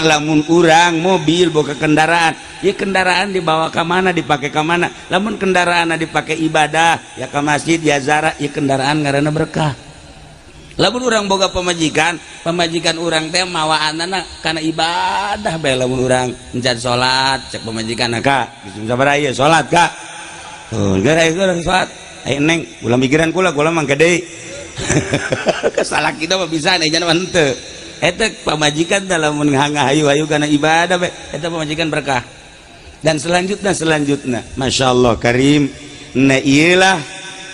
Lamun urang mobil boga kendaraan, ya kendaraan dibawa ke mana, dipakai ke mana? Lamun kendaraan dipakai ibadah, ya ke masjid, ya zara, ya kendaraan ngaranna berkah. Lamun urang boga pamajikan, pamajikan urang teh mawaanana kana ibadah bae. Lamun urang encan salat, cek pamajikan, "Kak, geus sabaraha ieu salat, Kak?" "Oh, geus aya salat." "Ayo neng, ulah mikiran kula, kula mangke deui." Kesalah kita mah bisa nih, jangan henteu. Eta pamajikan dalam hayu-hayu kana ibadah bae, eta pamajikan berkah. Dan selanjutnya, selanjutnya, Masya Allah Karim. Nah, iyalah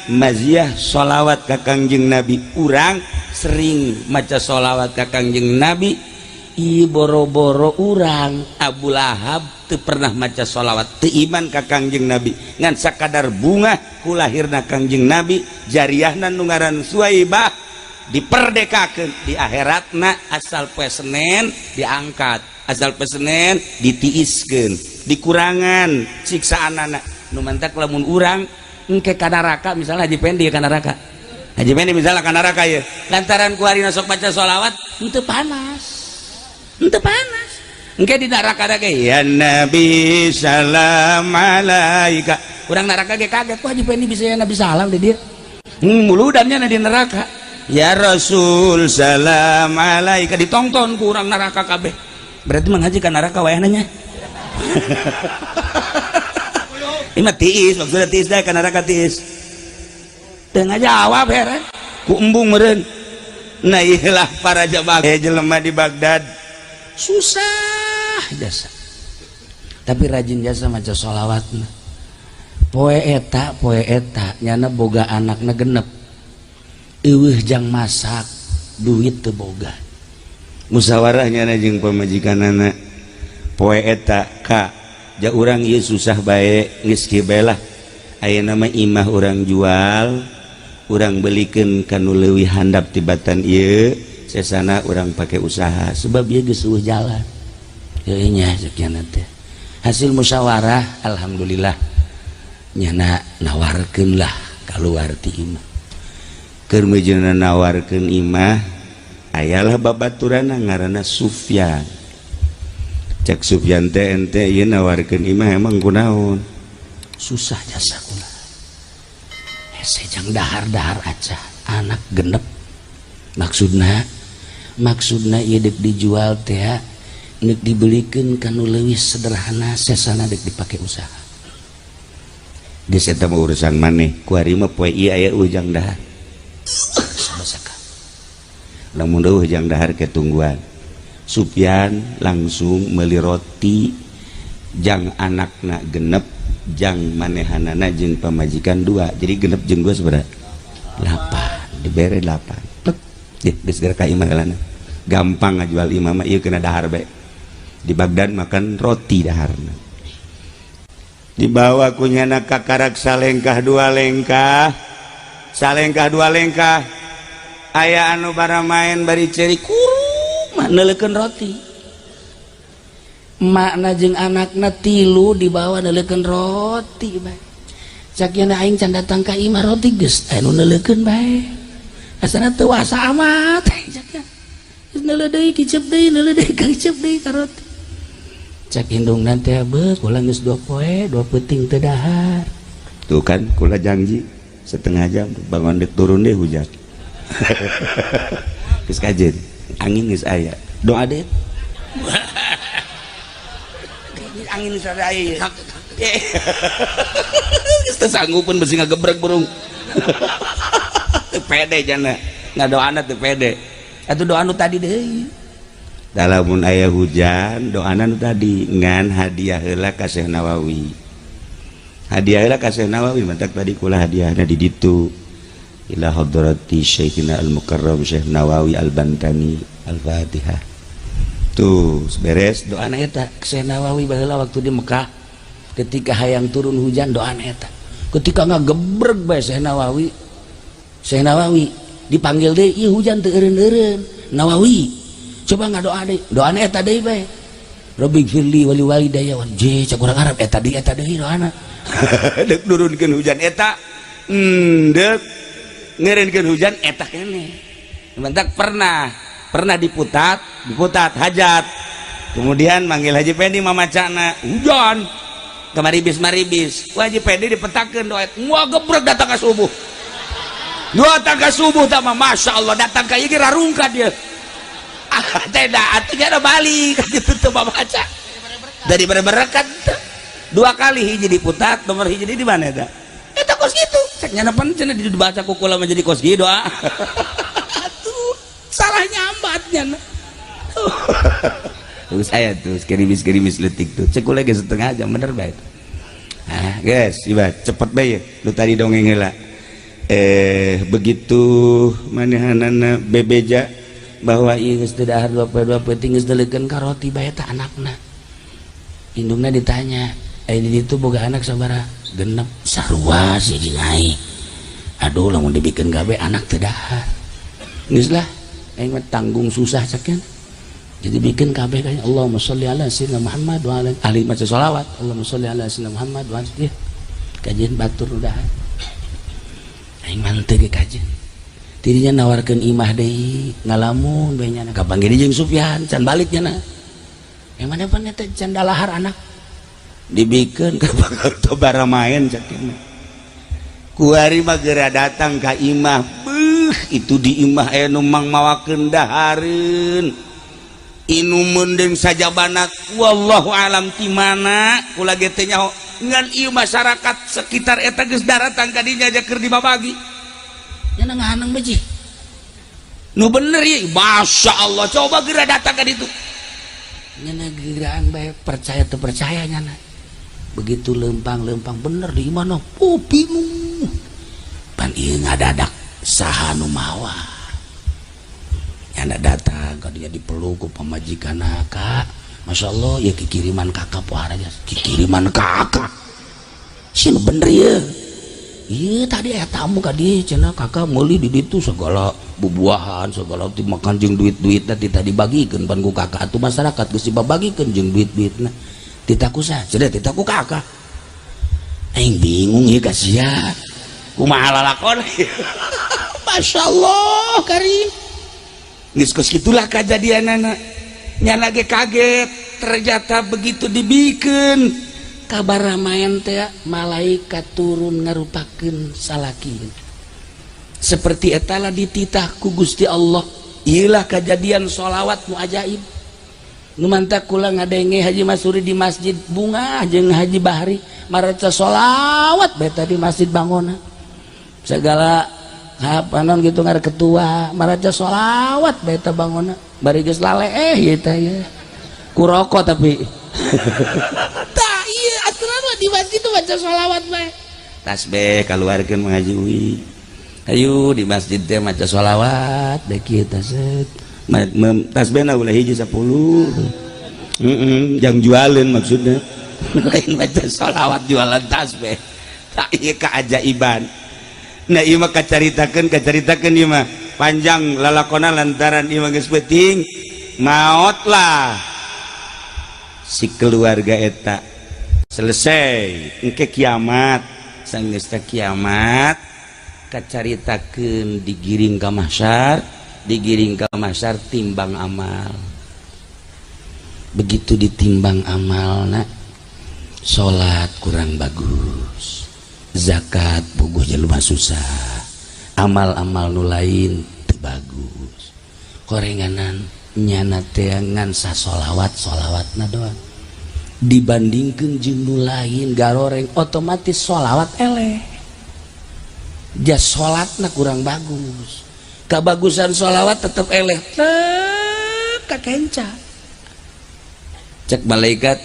maziah sholawat ka Kangjeng Nabi. Urang sering maca sholawat ka Kangjeng Nabi. I boro-boro urang, Abu Lahab teu pernah maca sholawat, teu iman ka Kangjeng Nabi, ngan sakadar bunga ku lahirna Kangjeng Nabi. Jariahna nu ngaran Suwaibah diperdekakeun di akhiratna. Asal poe Senen diangkat, asal poe Senen ditiiskeun, dikurangan siksaanana. Nu mantak lamun urang engke ka neraka, misalnya Haji Pendi ka neraka, Haji Pendi misalnya ka neraka ya, lantaran ku hari sok baca sholawat, henteu panas, henteu panas. Engke di neraka ge, "Ya Nabi salam alaika." Urang neraka ge kaget, kok Haji Pendi bisa ya Nabi salam di dia. Muludannya di neraka, "Ya Rasul salam alaika," ditonton ku urang neraka kabeh. Berarti menghaji ka neraka wayahna nya. Ini mah tiis, maksudnya tiis dah ka neraka tiis. Teu ngajawab, heran. Ku embung meureun. Nah, iyalah para jabang jelema di Baghdad susah jasa. Tapi rajin jasa maca sholawatna. Poe eta, poe eta nyana boga anakna genep. Eueuh jang masak, duit teu boga. Musyawarah nyana jeung pamajikanana. Poe eta, "Ka, ja urang ieu susah bae, geus kieu bae lah. Ayeuna mah imah urang jual, urang belikeun ka nu leuwih handap tibatan ieu, sesana urang pake usaha sebab ieu geus eueuh jalan." Heueuh nya, cek nyana teh. Hasil musyawarah, alhamdulillah nyana nawarkeun lah kaluar ti imah. Keur meujeuhna nawarkeun imah, ayalah babaturanna ngaranna Sufyan. Cek Sufyan teh, "Ente ieu nawarkeun imah emang kunaon?" "Susah jasa kula, hese jang dahar-dahar aja, anak genep." Maksudna, maksudna ieu dek dijual teh dek dibelikeun ka nu leuwih sederhana, sesana dek dipake usaha. "Geus, eta mah urusan maneh. Kuari mah poe ieu aya ujang dahar." Sabasaka lamun eueuh jang dahar ke tungguan. Sufyan langsung meuli roti jang anakna genep, jang manehanana jeung pamajikan dua, jadi genep jeung dua sebenarnya delapan, dibere delapan. Tek geus geura ka imah heulana. Gampang ngajual imah mah ieu, kena dahar bae. Di Baghdad makan roti daharna. Dibawa ku nyana kakarak salengkah dua lengkah, salengkah dua lengkah, aya anu bara main bari ceri kuru neuleukeun roti. Makna jeung anakna tilu dibawa neuleukeun roti bae. Cak nya, "Aing can datang ka imah, roti geus aya nu neuleukeun bae. Asana teu wasa amat." Cak nya geus neuleuh deui, kicep deui, neuleuh deui, kicep deui ka roti. Cak indungna teh, "Beuh, kula geus 2 poe 2 peuting teu dahar." "Tuh kan, kula janji setengah jam bangun dek turun deh hujan. Geus kajen angin geus aya." Doa deh, angin geus aya, geus teu sanggupeun, besi ngagebreg burung. Teu pede jana ngadoana, teu pede. Atuh doa nu tadi deui. Lamun aya hujan, doana nu tadi, ngan hadiah heula ka Syekh Nawawi, hadiah heula ka Syekh Nawawi. Mantak tadi kula hadiahna di ditu, ila hadrati Syekhina Al-Mukarram Syekh Nawawi Al-Bantani, Al-Fatihah. Tuh beres doana eta. Syekh Nawawi baheula waktu di Mekah, ketika hayang turun hujan, doana eta. Ketika ngagebreg bae Syekh Nawawi, Syekh Nawawi dipanggil deui, "Ieu hujan teu eureun-eureun, Nawawi, coba ngadoa deui." Doana eta deui bae, "Rabbi firli wali walidayya." Je cek urang Arab, eta deui, eta deui doana. Dek nurunkeun hujan eta, dek ngeureunkeun hujan eta keneh. Mantak pernah, pernah diputat, diputat hajat. Kemudian manggil Haji Pendi mamacana hujan kemaribis maribis. Wah, Haji Pendi dipetakeun doa. Wah, gebrek datang ke subuh. Datang ke subuh tah mah, Masya Allah, datang ka ieu ge rarungkat dia. Ah, tidak, atuh nya balik gitu teu maca. Dari berberkat dua kali hiji diputat, nomor hiji di mana eta? Eta kos kitu. Cek nyana pan cenah dibaca ku kula menjadi kos kieu doa. Atuh, salah nyambat nyana. Terus aya tuh gerimis-gerimis letik tuh. Cek kula ge setengah jam bener bae. Ah, guys, iba cepet bae ya. Lu tadi dongeng heula. Begitu manehanana bebeja bahwa ieu geus teu dahar 2 poe 2 peuting geus deulekeun ka roti bae ta anakna. Indungna ditanya, "Eh, di ditu boga anak sabaraha?" "Genep." "Sarua sih jeung aing." Aduh, lamun dibikeun gawe anak teu dahar. Geus lah, aing mah tanggung susah cek. Jadi bikin kabeh kan Allahumma sholli ala sayyidina Muhammad wa ala ahli maca sholawat, Allahumma sholli ala sayyidina Muhammad wa ala kajian batur udah aing mah teu ge kajian. Tidinya nawarkeun imah deui ngalamun bae nyana kapanggih jeung Sufyan can balik nyana. Yang mana pan eta can dalahar anak dibikeun ka bakal baramaen cek. Kuari mah geura datang ka imah, beuh itu di imah aya nu mang mawakeun dahareun. Inumun deung sajabana wallahu alam ti mana kula ge teu nyaho ngan ieu masyarakat sekitar eta geus daratang ka dinya aja keur dibabagi. Nya ngahaneng beji. Nu bener ieu, Masya Allah, coba geura datang ka ditu. Nya geuraan bae percaya teu percaya nyana. Begitu lempang-lempang bener di imah noh, oh bingung. Pan ieu ngadadak saha nu mawa. Nyana datang kadinya dipeluk ku pamajikanna, "Kak, Masya Allah ya kikiriman kakak pohara aja." Kikiriman kakak. Sih bener ya. Iya tadi aya tamu ka dieu cenah kakak meuli di ditu segala bubuahan segala dimakan jeung duit-duitna ti tadi bagikeun pan ku kakak atuh masyarakat geus dibabagikeun jeung duit-duitna. Titaku saha? Cenah titaku kakak. Aing bingung ieu ka sia. Kumaha lalakon? Masya Allah karim. Geus kos kitulah kajadianana. Nyana ge kaget ternyata begitu dibikeun kabar ramayan teh malaikat turun ngarupakeun salaki. Seperti etala dititah ku Gusti Allah. Ieulah kajadian sholawat nu ajaib. Nu mantak kula ngadenge Haji Masuri di masjid Bunga jeung Haji Bahri maraca sholawat bae di masjid Bangona. Segala apa non gitu ngar ketua maraca sholawat bae ta Bangona. Bari geus laleeh ieu teh ya. Ku rokok tapi. Tah ieu aturan mah di masjid tuh baca sholawat bae. Tasbih kaluarkeun mengaji uwi. Ayo di masjid teh maca sholawat bae kieu teh set. Tasbihna ulah hiji 10. Heeh, jang jualeun maksudna. Lain maca sholawat jualan tasbih. Tah ieu keajaiban. Nah ieu mah kacaritakeun ieu mah panjang lalakona lantaran ieu mah geus peuting maotlah si keluarga eta selesai engke kiamat sanggeus teh kiamat kacaritakeun digiring ka mahsyar, digiring ka mahsyar timbang amal. Begitu ditimbang amalna salat kurang bagus, zakat puguh jelema susah, amal-amal nu lain teu bagus, korenganan nyana teh ngan sasolawat solawatna doang dibandingkeun jeung nu lain garoreng otomatis solawat eleh, jas solatna kurang bagus, kabagusan solawat tetep eleh tek kakenca. Cek malaikat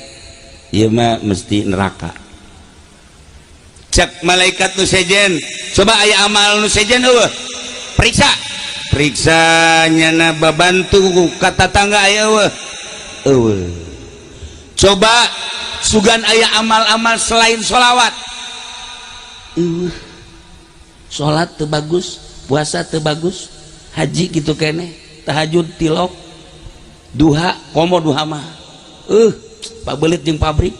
ieu mah mesti neraka. Cek malaikat nu sejen, coba aya amal nu sejen eueuh, periksa periksa nyana babantu ka tatangga aya eueuh eueuh, coba sugan aya amal-amal selain sholawat eueuh, salat teu bagus, puasa teu bagus, haji kitu keneh, tahajud tilok, duha komo duha mah pabelit jeung pabrik.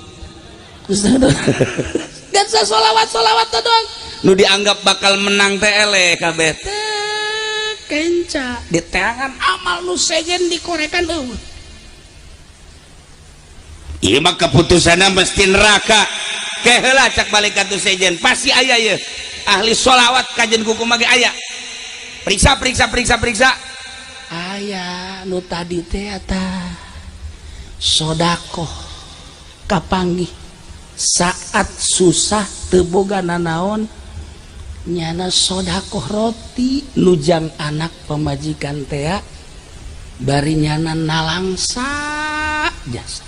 Dan sholawat sholawat doang nu dianggap bakal menang teh eleh kabeh teh kenca diteangan amal nu sejen dikorekan eueuh. Ieu mah keputusanna mesti neraka. Keheula cak malaikat tu sejen pasti aya ye ahli sholawat kajen kuku mage aya. Periksa periksa periksa periksa aya nu tadi teh eta sodakoh kapanggih saat susah teu boga nanaon nyana sodakoh roti nujang anak pamajikan tea bari nyana nalangsa jasa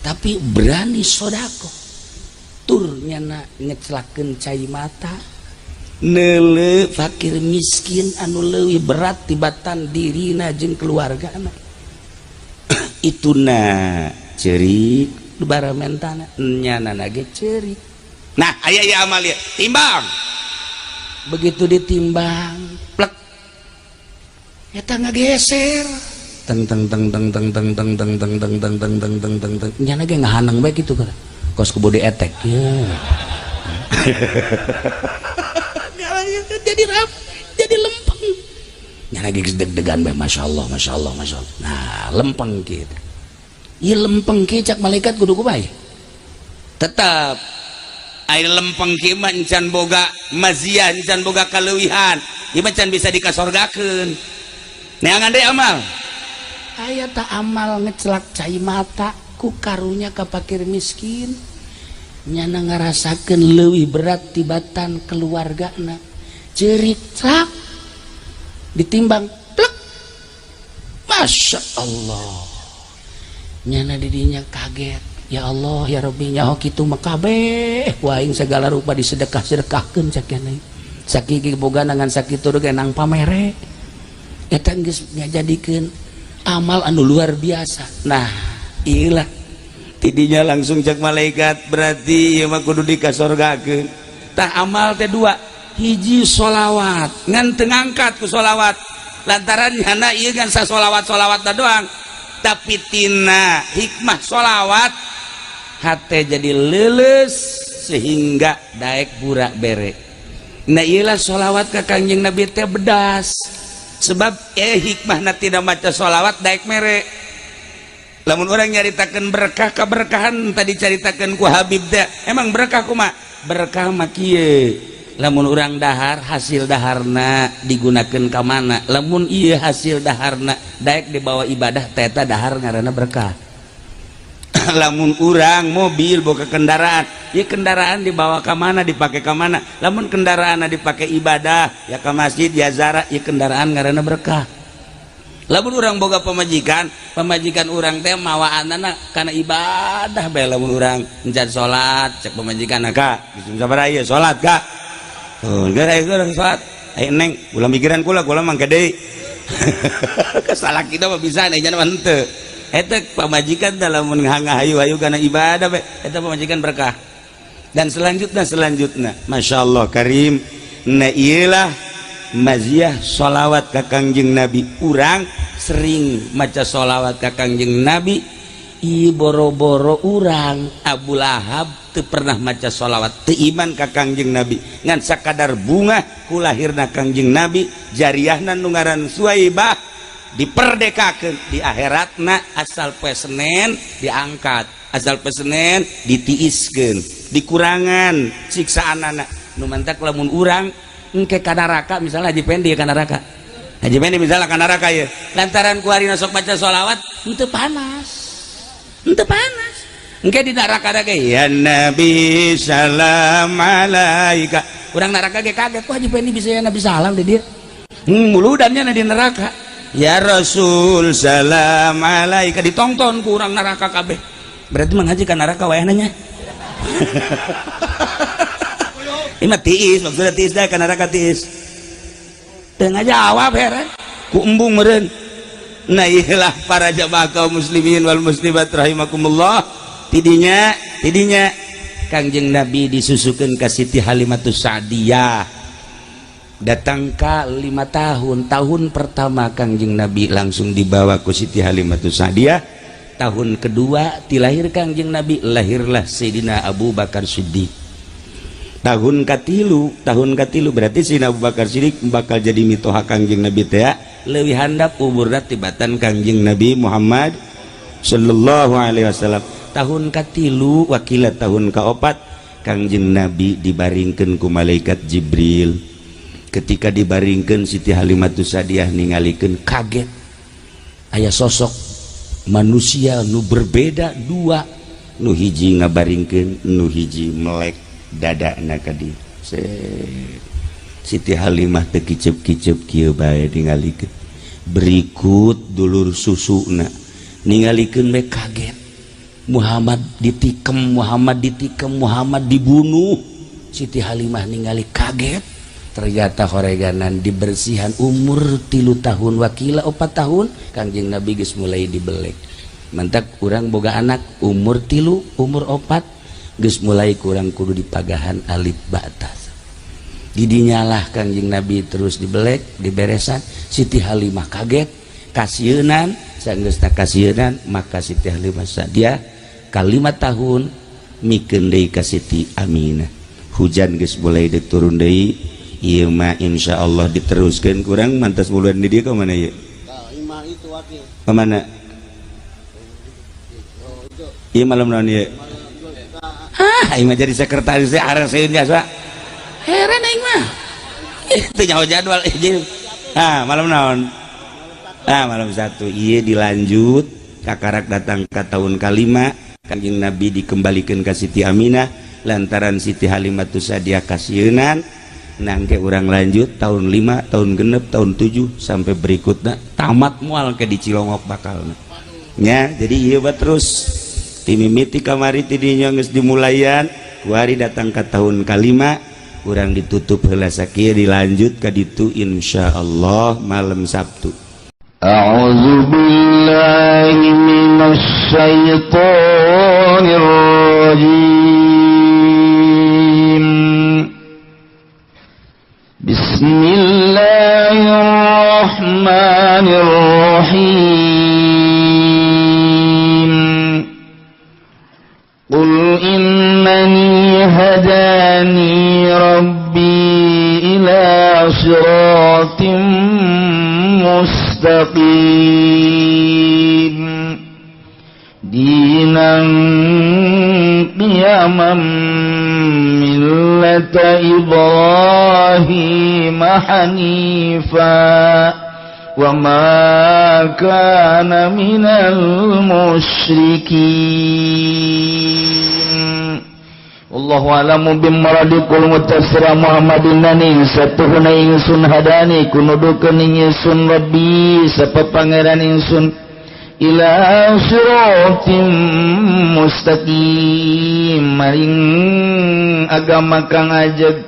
tapi berani sodakoh tur nyana ngecelakeun cai mata neule fakir miskin anu leuwih berat tibatan dirina jeung keluargana. Ituna ceurik baramentana nyana ge ceurik. Nah aya ieu amal ieu timbang, begitu ditimbang plek eta ngageser teng teng teng teng teng teng teng teng teng teng teng teng teng teng teng teng nyana ge ngahaneng bae kitu kan kos kebodi etek ya. Jadi rap, jadi lempeng nyana ge deg-degan bae masyaallah masyaallah masyaallah. Nah lempeng kieu ieu lempeng kieu cak malaikat kudu kumaha tetep air lempeng kieu mah encan boga maziah encan boga kaleuwihan ieu mah can bisa dikasorgakeun. Neangan deui amal aya ta amal ngecelak cai mata ku karunya ka fakir miskin nyana ngarasakeun leuwih berat tibatan keluargana ceurik cak ditimbang plek masya Allah nyana didinya kaget ya Allah ya Rabbi nyaho kitu mah kabeh ku aing segala rupa disedekah-sedekahkeun cak nyana sakieu boga ngan sakitu ge nang pamere eta geus ngajadikeun amal anu luar biasa. Nah iyalah tidinya langsung cek malaikat berarti ieu mah kudu dikasorgakeun. Tah amal teh dua, hiji sholawat ngan teu ngangkat ku sholawat lantaran nyana ieu ngan sasolawat-solawatna doang tapi tina hikmah sholawat hate jadi leuleus sehingga daek burak bere. Nah iyalah sholawat ka Kangjeng Nabi teh bedas sebab hikmahna tina maca sholawat daek mere. Lamun orang nyaritakeun berkah keberkahan tadi caritakeun ku Habib teh emang berkah kumaha? Berkah mah kieu lamun urang dahar hasil daharna digunakeun ka mana lamun ieu hasil daharna daek dibawa ibadah teh eta dahar ngaranna berkah. Lamun urang mobil boga kendaraan ieu kendaraan dibawa ka mana dipake ka mana lamun kendaraanna dipake ibadah ya ka masjid ya zara ieu kendaraan ngaranna berkah. Lamun urang boga pamajikan, pamajikan urang teh mawaanana kana ibadah bae lamun urang encan salat cek pamajikan ka geus sabaraha ieu salat ka. Oh, geus aya urang salat. Aya neng ulah mikiran kula kula mangke deui. Kasalaki mah bisa nya mah henteu. Eta pamajikan teh lamun ngahayu-hayu kana ibadah bae eta pamajikan berkah. Dan selanjutnya masyaallah karim. Nah ieulah maziah sholawat ka Kangjeng Nabi. Urang sering maca sholawat ka Kangjeng Nabi ieu boro-boro urang Abu Lahab teu pernah maca sholawat teu iman ka Kangjeng Nabi ngan sakadar bunga ku lahirna Kangjeng Nabi jariahna nu ngaran Suwaibah diperdekakeun di akhiratna asal poe Senen diangkat asal poe Senen ditiiskeun dikurangan siksaanana nu mantak lamun urang engke ka neraka misalnya Haji Pendi ka neraka Haji Pendi misalnya ka neraka ye lantaran ku harina sok baca sholawat henteu panas henteu panas engke di neraka ge ya Nabi salam alaika urang neraka ge kaget kok Haji Pendi bisa ya Nabi salam di dia muludannya di neraka ya Rasul salam alaika ditongton ku urang neraka kabeh berarti Mang Haji ka neraka wayahna nya. Ini mah tiis maksudnya tiis dah ka neraka tiis teu ngajawab heran ku embung meureun. Nah iyalah para jamaah kaum muslimin wal muslimat rahimakumullah tidinya tidinya Kangjeng Nabi disusukeun ka Siti Halimatus Sa'diyah datang ka 5 tahun tahun pertama Kangjeng Nabi langsung dibawa ku Siti Halimatus Sa'diyah tahun kedua tilahir Kangjeng Nabi lahirlah Sayyidina Abu Bakar Siddiq tahun katilu berarti Sayyidina Abu Bakar Siddiq bakal jadi mitoha Kangjeng Nabi teh leuwih handap umurna tibatan Kangjeng Nabi Muhammad sallallahu alaihi wasallam. Tahun katilu wakila tahun kaopat Kangjeng Nabi dibaringkeun ku malaikat Jibril. Ketika dibaringkeun, Siti Halimatus Sadiah ningalikeun, kaget, aya sosok manusia nu berbeda dua, nu hiji ngabaringkeun, nu hiji melek dadana ka dieu. Siti Halimah teu kicep-kicep, kieu bae ningalikeun. Berikut dulur susuna ningalikeun we, kaget. Muhammad ditikem, Muhammad ditikem, Muhammad dibunuh. Siti Halimah ningali kaget. Ternyata horeganan dibersihan umur 3 tahun wakila 4 tahun, Kangjeng Nabi geus mulai dibelek. Mantak urang boga anak umur 3, umur 4, geus mulai kurang kudu dipagahan alif batas. Didinyalah Kangjeng Nabi terus dibelek, diberesan. Siti Halimah kaget, kasieunan. Sanggeusna kasieunan, maka Siti Halimah Sadiah ka 5 tahun mikeun deui ka Siti Aminah. Hujan geus mulai turun deui. Ieu mah insyaallah diteruskeun. Kurang mantas bulan di dieu. Ka mana ieu? Ka mana ieu? Malam naon ieu? Ah, aing mah jadi sekretaris teh areseun jasa. Heran aing mah. Teu nyaho jadwal. Ah, malam naon? Ah, malam satu. Ieu dilanjut kakarak datang ke tahun kalima, Kanjeng Nabi dikembalikan ke Siti Aminah lantaran Siti Halimatus Sadiah kasieunan. Nangke urang lanjut tahun 5, tahun 6, tahun 7, sampai berikutnya tamat mual ke di Cilongok bakal nya. Jadi iya terus timimiti kamari tidinya geus dimulayan, kuari datang ke tahun kalima. Urang ditutup heula sakieu, dilanjut ka ditu insyaallah malam Sabtu. أعوذ بالله من الشيطان الرجيم. بسم الله الرحمن الرحيم. قل إنني هداني ربي إلى صراط مستقيم دينا قيما ملة إبراهيم حنيفا وما كان من المشركين. Allahu a'lamu bimuradikum mutafsir Muhammadin nani satuhuna ingsun hadani kunudukeun ingsun rabbi sapa pangeran ingsun ila siratim mustaqim maring agama kang ajeg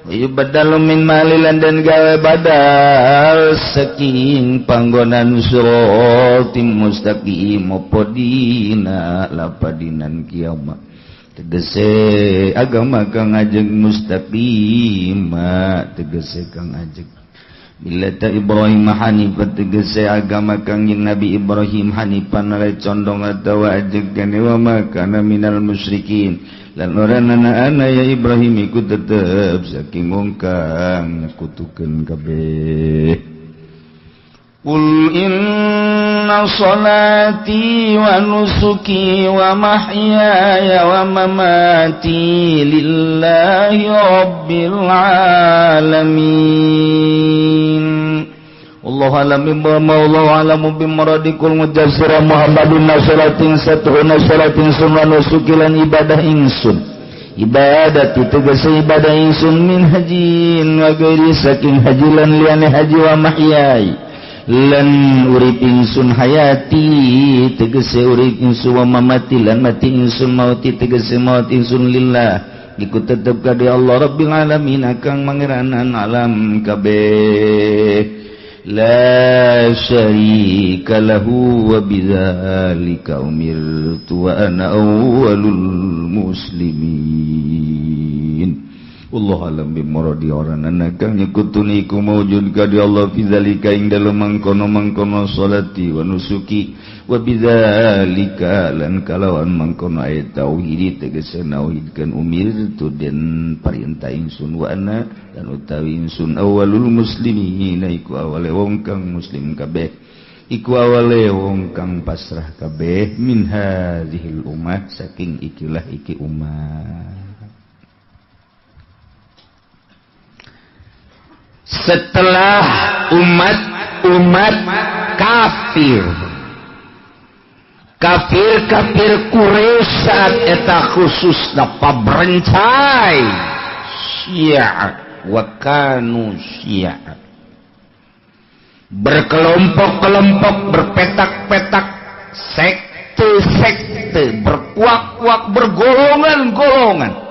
yubaddalu min malilan dan gawe badal saking panggonan siratim mustaqim apa dina lapadinan kiamat, tegese agama kang ajeg mustaqim, tegese kang ajeg. Millata Ibrahim hanifah, tegese agama kang Nabi Ibrahim hanifan ale condong atawa ajeg kene, wa ma kana minal musyrikin lan ora ana ya Ibrahim iku tetep saking wong kang nyekutukeun kabeh. Qul inna salati wa nusuki wa mahyaya wa mamati lillahi rabbil alamin. Allahu alam bima Allahu alamu bimradikul mujassira Muhammadun nasratin satuhuna salatin sunna nusuki lan ibadah ingsun, ibadah tegese ibadah ingsun min hajin wa ghairi saking haji lan liyane haji wa mahyai lan urip ingsun hayati tegese urip ingsun wa mamati lan mati ingsun mauti tegese maut ingsun lillah iku tetep ka Allah rabbil alamin kang mangeranan alam kabeh la syarika lahu wa bidzalika umirtu wa ana awwalul muslimin. Allah alam bimuradi oranana kang nyekutuni iku maujud ka di Allah fi zalika ing dalem mangkono-mangkono salati wa nusuki wa bidzalika lan kalawan mangkono ayat tauhid tegese nauhidkeun umirtu den parintah ingsun wa ana dan utawi ingsun awalul muslimin iku awale wong kang muslim kabeh. Iku awale wong kang pasrah kabeh min hadhil ummah saking ikilah iki ummah. Setelah umat-umat kafir, kafir-kafir Quraisy saat eta khususna pabrencai Syiah wa kanu Syiah, berkelompok-kelompok, berpetak-petak, sekte-sekte, berpuak-puak, bergolongan-golongan.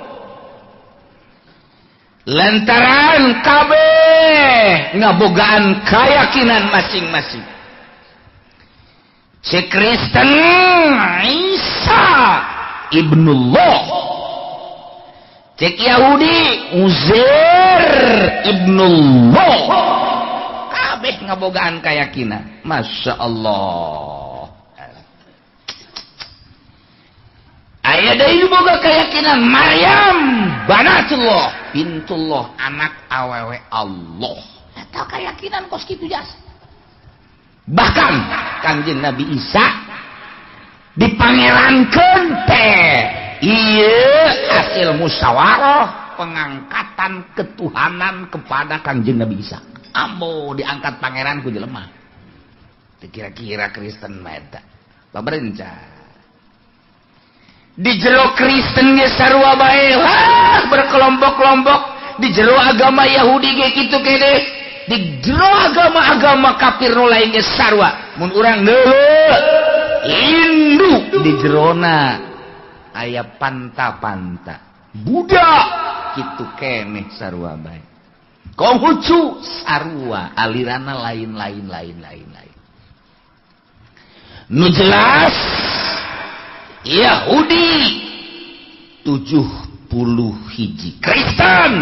Lantaran kabeh ngabogaan keyakinan masing-masing. Si Kristen Isa ibnullah, cek Yahudi Uzair ibnullah, kabeh ngabogaan keyakinan. Masya Allah. Aya deui boga keyakinan Maryam banatullah, bintullah, anak awewe Allah. Eta keyakinan kos kitu jasa. Bahkan Kangjeng Nabi Isa dipangerankeun teh ieu hasil musyawarah pengangkatan ketuhanan kepada Kangjeng Nabi Isa. Ambo diangkat pangeran ku jelema. Teu kira-kira Kristen mah eta. Paberencah. Di jero Kristen ge sarua bae, wah berkelompok-kelompok. Di jero agama Yahudi ge kitu kene, di jero agama-agama kafir nu lain ge sarua. Mun urang deuleu Hindu di jerona aya panta-panta, Buddha kitu keneh sarua bae. Konghucu sarua, aliranna lain-lain lain-lain lain. Nu jelas Yahudi 71, Kristen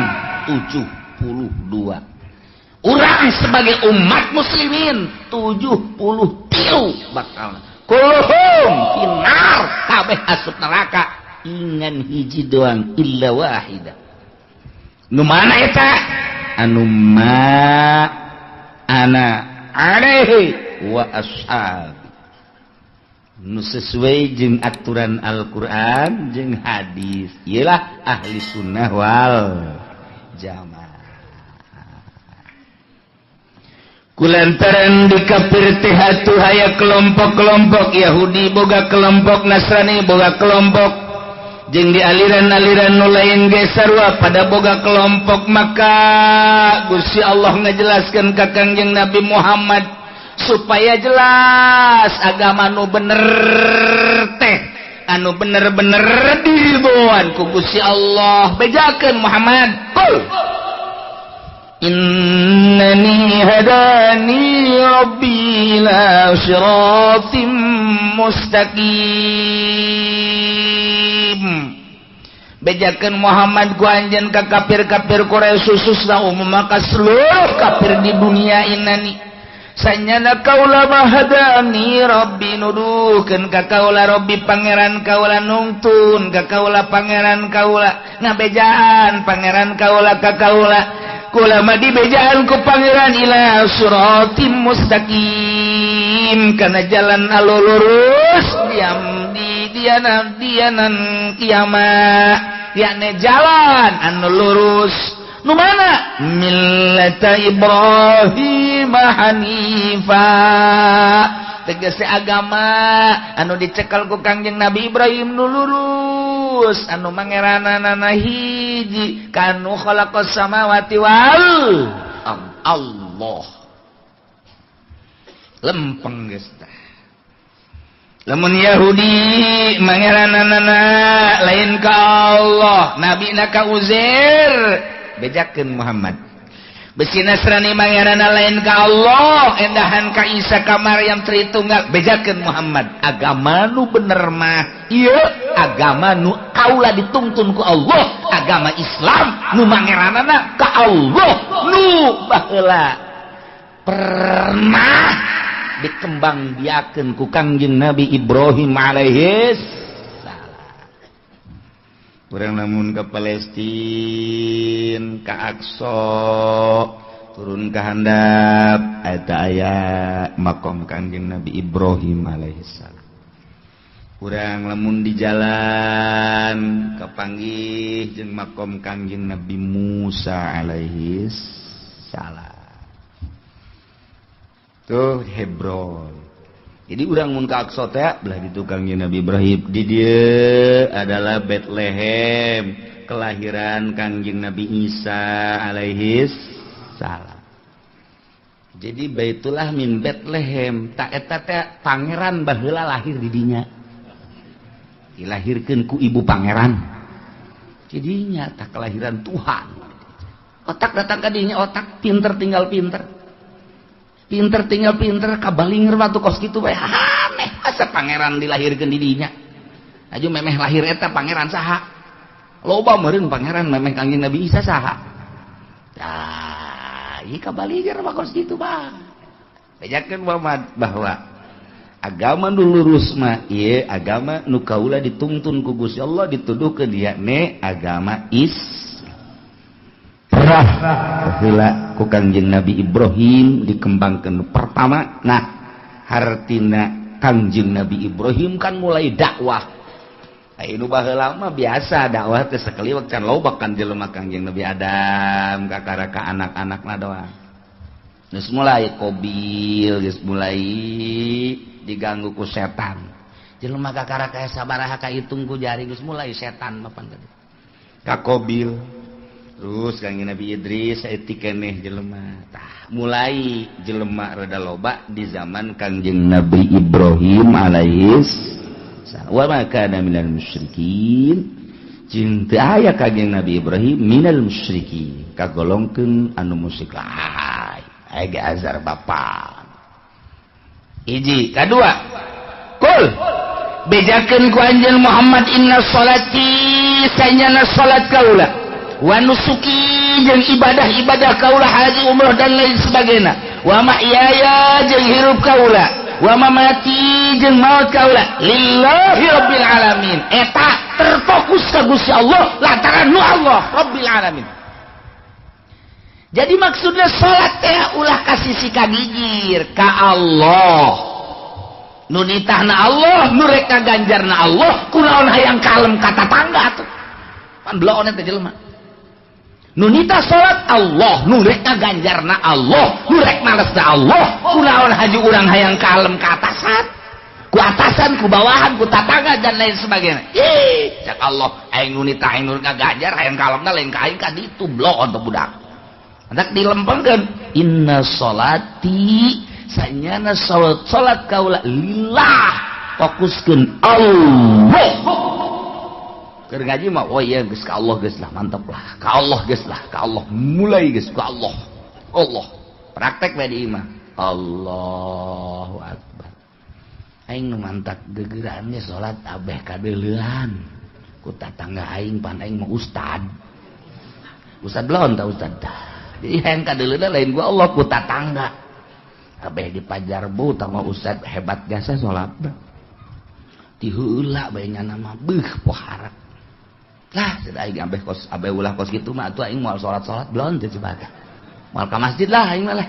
72, urang sebagai umat muslimin 73 bakal kulluhum finnar, kabeh asup neraka ingan hiji doang, illa wahida. Nu mana eta? Anu ma ana alaihi wa ashabi, nu sesuai jeung aturan Al-Qur'an jeung hadis, iyalah ahli sunnah wal jamaah. Kulantaran di kafir teh atuh aya kelompok-kelompok Yahudi boga kelompok, Nasrani boga kelompok, jeung di aliran-aliran nu lain ge sarua pada boga kelompok. Maka Gusti Allah ngajelaskeun ka Kangjeng Nabi Muhammad supaya jelas agama nu bener teh anu bener-bener diboan ku Gusti Allah. Bejakeun Muhammad, qul innani hadani rabbi ila siratim mustaqim. Bejakeun Muhammad ku anjeun ka kafir-kafir Quraisy khususna umum ka seluruh kafir di dunia inani. Sanyana kaula mahadani rabbi, nuduhkeun ka kaula rabbi pangeran kaula, nungtun ka kaula pangeran kaula, ngabejaan pangeran kaula ka kaula, kula mah dibejaan ku pangeran ila siratim mustaqim, kana jalan anu lurus diam di dianan dianan kiamat, yakni jalan anu lurus. Nu mana? Millata Ibrahim hanifa, tegese agama anu dicekal ku Kangjeng Nabi Ibrahim nu lurus, anu mangeranana hiji, kanu khalaqas samawati wal Allah. Lempeng geus tah. Lamun Yahudi mangeranana lain ka Allah, nabina ka Uzair, bejakeun Muhammad. Besi Nasrani mangeranana lain ka Allah, endahan ka Isa ka Maryam Tritunggal, bejakeun Muhammad. Agama nu bener mah ieu agama nu kaula dituntun ku Allah, agama Islam nu mangeranana ka Allah, nu baheula pernah dikembangbiakeun ku Kangjeng Nabi Ibrahim alaihis salam. Urang lamun ke Palestina, ka Aqsa, turun ke handap, eta aya makom Kangjeng Nabi Ibrahim alaihissalam. Urang lamun di jalan kapanggih jeung makom Kangjeng Nabi Musa alaihissalam. Tuh Hebron. Jadi urang mun ka Aqsa teh belah ditu Kangjeng Nabi Ibrahim. Di dieu adalah Bethlehem, kelahiran Kangjeng Nabi Isa alaihis salam. Jadi Baitullah min Bethlehem, tak eta teh pangeran baheula lahir di dinya. Dilahirkeun ku ibu pangeran. Jadinya tak kelahiran Tuhan. Otak datang ka dinya, otak pinter tinggal pinter. Pinter tinggal pinter kabalinger batu kos kitu bae. Aneh asa pangeran dilahirkeun di dinya. Aju memeh lahir eta pangeran saha? Loba meureun pangeran memeh Kangjeng Nabi Isa saha? Tah, ieu kabalinger mah kos kitu bah. Bejakeun Muhammad bahwa agama nu lurus mah ieu agama nu kaula dituntun ku Gusti Allah dituduhkeun yakni agama Islam. Heula ku Kangjeng Nabi Ibrahim dikembangkeun pertama. Nah, hartina Kangjeng Nabi Ibrahim kan mulai dakwah. Anu baheula mah biasa dakwah teh sakaliwat can loba kan jelema Kangjeng Nabi Adam kakara ka anak-anakna doang. Geus mulai Qabil, geus mulai diganggu ku setan. Jelema kakara ka sabaraha kahitung ku jari geus mulai setan mapan tadi. Ka Qabil. Terus Kangjeng Nabi Idris saeutik keneh jelema. Tah, mulai jelema rada loba di zaman Kangjeng Nabi Ibrahim alaihis salam. Wa ma kana minal musyrikin. Jeung teu aya Kangjeng Nabi Ibrahim minal musyrikin, kagolongkeun anu musyrik lain. Aya ge azar bapa. Hiji, kadua. Kul bejakeun ku anjeun Muhammad inna sholati sanyana salat kaula wa nusuki jeung ibadah-ibadah kaula haji umroh dan lain sebagainya, wa mahyaya jeung hirup kaula, wa mamati jeung maut kaula lillahi rabbil alamin. Eta terfokus ka Gusti Allah lantaran nu Allah rabbil alamin. Jadi maksudnya salat teh ulah ka sisi kagigir ka Allah, nu nitahna Allah, nu rek ngaganjarna Allah, kunaon hayang kalem ka tatangga atuh pan bloon eta jelema. Nu nitah salat Allah, nu rek ngaganjarna Allah, nu rek malesna Allah, kunaon haji urang hayang kalem ka atasan, ku atasan, ku bawahan, ku tatangga dan lain sebagainya. Ih, cak Allah, aing nu nitah aing nu ngaganjar hayang kalemna lain ka aing ka ditu bloon teh budak. Hendak dilempengkeun inna sholati sanyana salat kaula lillah, fokuskeun Allah. Keur ngaji mah oh iya geus ka Allah geus lah, mantap lah. Ka Allah geus lah, ka Allah mulai geus ka Allah. Allah. Praktek bae di imah. Allahu akbar. Aing nu mantak gegeran ge salat abeh kadeuleuan. Ku tatangga aing pan aing mah ustad. Ustad belon ta ustad. Jadi hayang kadeuleuan lain gua Allah ku tatangga. Abeh dipajarbu tama ustad hebat jasa salat. Ti heula bae nyana mah beuh poharak. Lah sudah aing abeh kos abeh ulah kos kitu mah atuh aing moal salat-salat belon teh coba. Moal ka masjid lah aing mah lah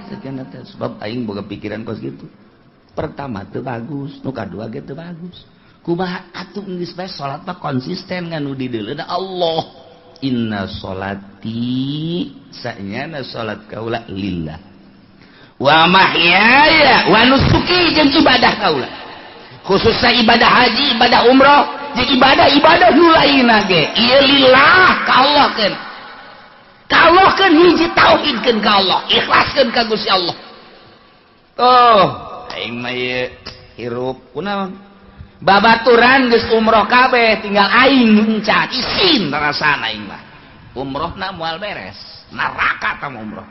sebab aing boga pikiran kos kitu. Pertama teu bagus, nu kadua ge teu bagus. Kumaha atuh geus bae salat mah konsisten ngan nu dideuleuna Allah. Inna sholati sanyana salat kaula lillah wa mahyaya wa nusuki jeung ibadah kaula, khususnya ibadah haji, ibadah umroh, jeung ibadah-ibadah nu lainna ge ieu lillah ka Allah keun, ka Allah keun hiji tauhidkeun ka Allah, ikhlaskeun ka Gusti Allah. Tuh aing mah ieu hirup kunaon babaturan geus umroh kabeh tinggal aing nu encan isin rasana aing mah umrohna moal beres neraka ta umroh.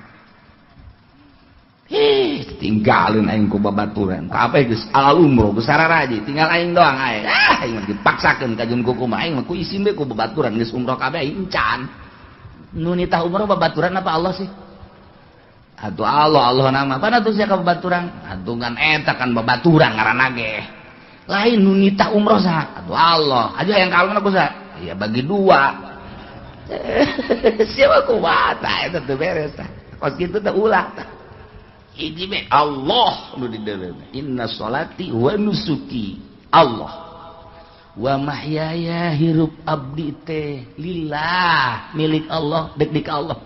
Hih tinggalin aing ku babaturan kabeh geus alal umroh geus sararaji tinggal aing doang aing. Ah aing mah dipaksakeun ka jeung kumaha aing mah ku isin we ku babaturan geus umroh kabeh aing encan. Nu nitah umroh babaturan apa Allah sih? Atuh Allah Allah nama pana atuh sia ka babaturan atuh ngan eta kan babaturan ngaranna ge. Lain nu nitah umroh saha? Atuh Allah. Aja yang kalem aku saha? Ya bagi dua. Siapa kumaha tah eta teu beres tah. Kos kitu teh ulah tah. Hiji be Allah nu di dalam. Inna sholati wa nusuki Allah wa mahyaya hirup abdi teh lillah milik Allah dek dik Allah.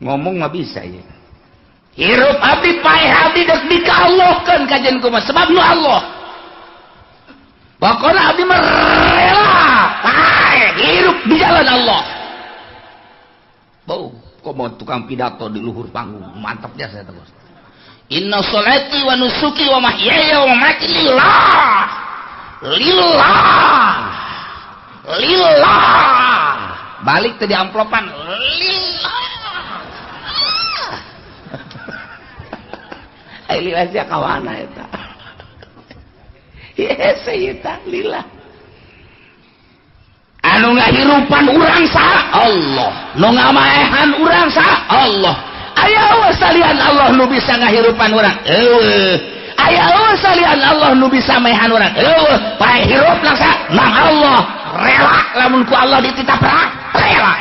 Ngomong mah bisa ya. Hirup abdi paeh abdi dek dik Allah kan kajian kumaha sebab nu Allah. Pokoknya abdi mah rela paeh hirup di jalan Allah. Bau kok mau tukang pidato di luhur panggung mantapnya saya terus. Inna sholati wa nusuki wa mahyaya wa mamati lillah lillah lillah. Balik tadi amplopan lillah. Ai lillah sia kawana eta. Hese eta lillah. Anu ngahirupan urang saha Allah, nu ngamaehan urang saha Allah. Aya eueuh salian Allah nu bisa ngahirupan urang. Eueuh. Aya eueuh salian Allah nu bisa maehan urang. Eueuh, pae hirup saha nang Allah. Rela lamun ku Allah dititah perang, rela.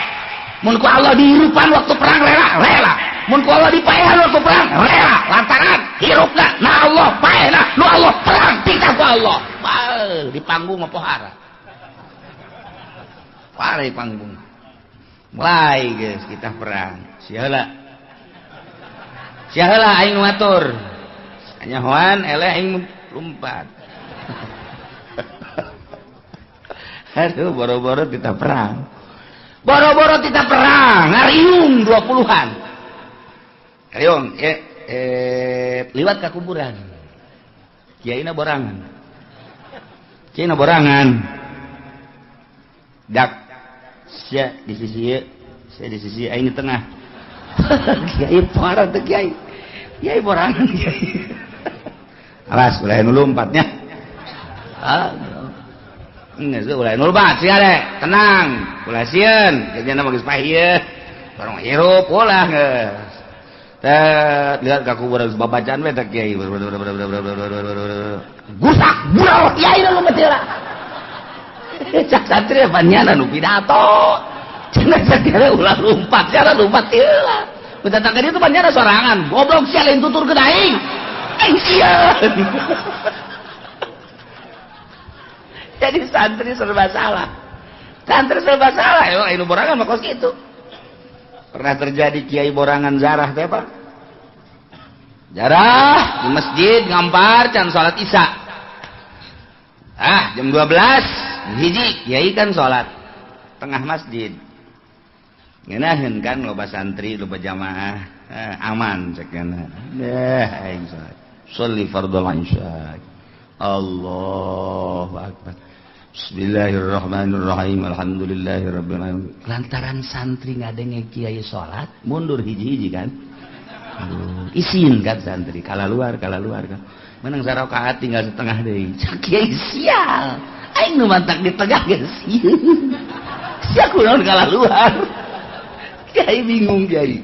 Mun ku Allah dihirupan waktu perang rela, rela. Mun ku Allah dipaehan waktu perang, rela. Lantaran hirupna na Allah, paehna nu Allah, perang titah ku Allah. Bae di panggung mah pohara. Pare panggung. Mulai guys kita perang. Siaheula. Siaheula aing ngatur. Anyahoan eleh aing lompat. Aduh boro-boro kita perang. Boro-boro kita perang, ngariung 20-an. Ngariung liwat ka kuburan. Kiaina borangan. Kiaina borangan. Dak sia di sisi ieu, sia di sisi aing di tengah. Kiai parah teh kiai. Kiai borangan kiai. Alas ulah nu lompatnya. Ah. Geus ulah nu lompat sia deh, tenang. Ulah sieun, jadinya mah geus paeh ieu. Barang hirup ulah geus. Teh lihat ka kuburan babacaan we teh kiai. Gusak bural kiai nu lompat heula. Cak santri banyana nu pidato. Cenah cak ulah lompat, cara lompat heula. Mendatangkan dia itu banyana sorangan. Goblok sia lain tutur ke aing. Aing sieun. Jadi santri serba salah. Santri serba salah. Yo anu borangan mah kos kitu. Pernah terjadi kiai borangan zarah teh Pak. Jarah di masjid ngampar can salat Isya. Ah, jam 12 hiji kiai kan salat tengah masjid. Ngeunaheun kan loba santri, loba jamaah, aman cek kana. Deh aing salat. Sholli fardhol isya. Allahu akbar. Bismillahirrahmanirrahim. Alhamdulillahirabbil alamin. Lantaran santri ngadenge kiai salat, mundur hiji-hiji kan. Aduh, isin kan santri, kala luar kan. Menang sarakaat tinggal setengah deui. Cak kiai sial. Aing nu mantak di tengah geus sieun. Sia kunaon kala luar. Kiai bingung kiai.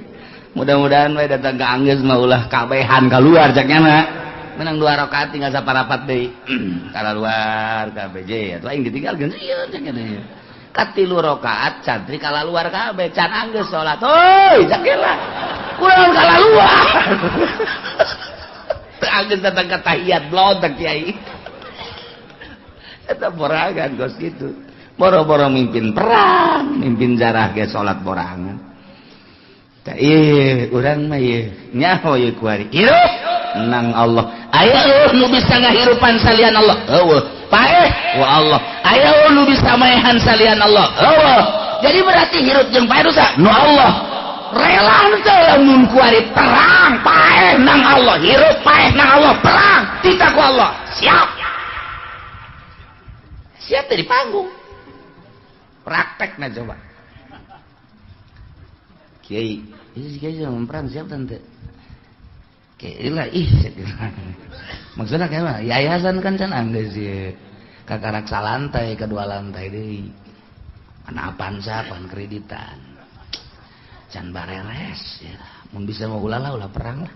Mudah-mudahan we datang ka anggeus mah ulah kabehan kaluar cak nya. Menang 2 rakaat tinggal saparapat deui. Kala luar kabeh atuh aing ditinggalkeun sieun cak nya. Katilu rakaat santri kala luar kabeh can anggeus salat. Hoi cak lah. Kunaon kala luar. Teu anggeus datang ka tahiyat blontek kiai. Eta borangan kos kitu. Boro-boro mimpin perang, mimpin jarah ge salat borangan. Tah ieu urang mah ieu nyaho ieu kuari. Hirup nang Allah. Aya nu bisa ngahirupan salian Allah. Eueuh. Paeh wa Allah. Aya nu bisa maehan salian Allah. Eueuh. Jadi berarti hirup jeung paeh dosa nu Allah. Rela teu lamun kuari perang paeh nang Allah, hirup paeh nang Allah, perang titah ku Allah. Siap. Siap dari panggung. Praktekna coba. Kiai, ini kiai sama perang siap tante. Kiai lah ih. Maksudnya kayak mah yayasan kan can anggeus ieu. Kakarak salantai kedua lantai deui. Mana Avanza pan kreditan. Can bareres ya. Mun bisa mah ulah lah ulah perang lah.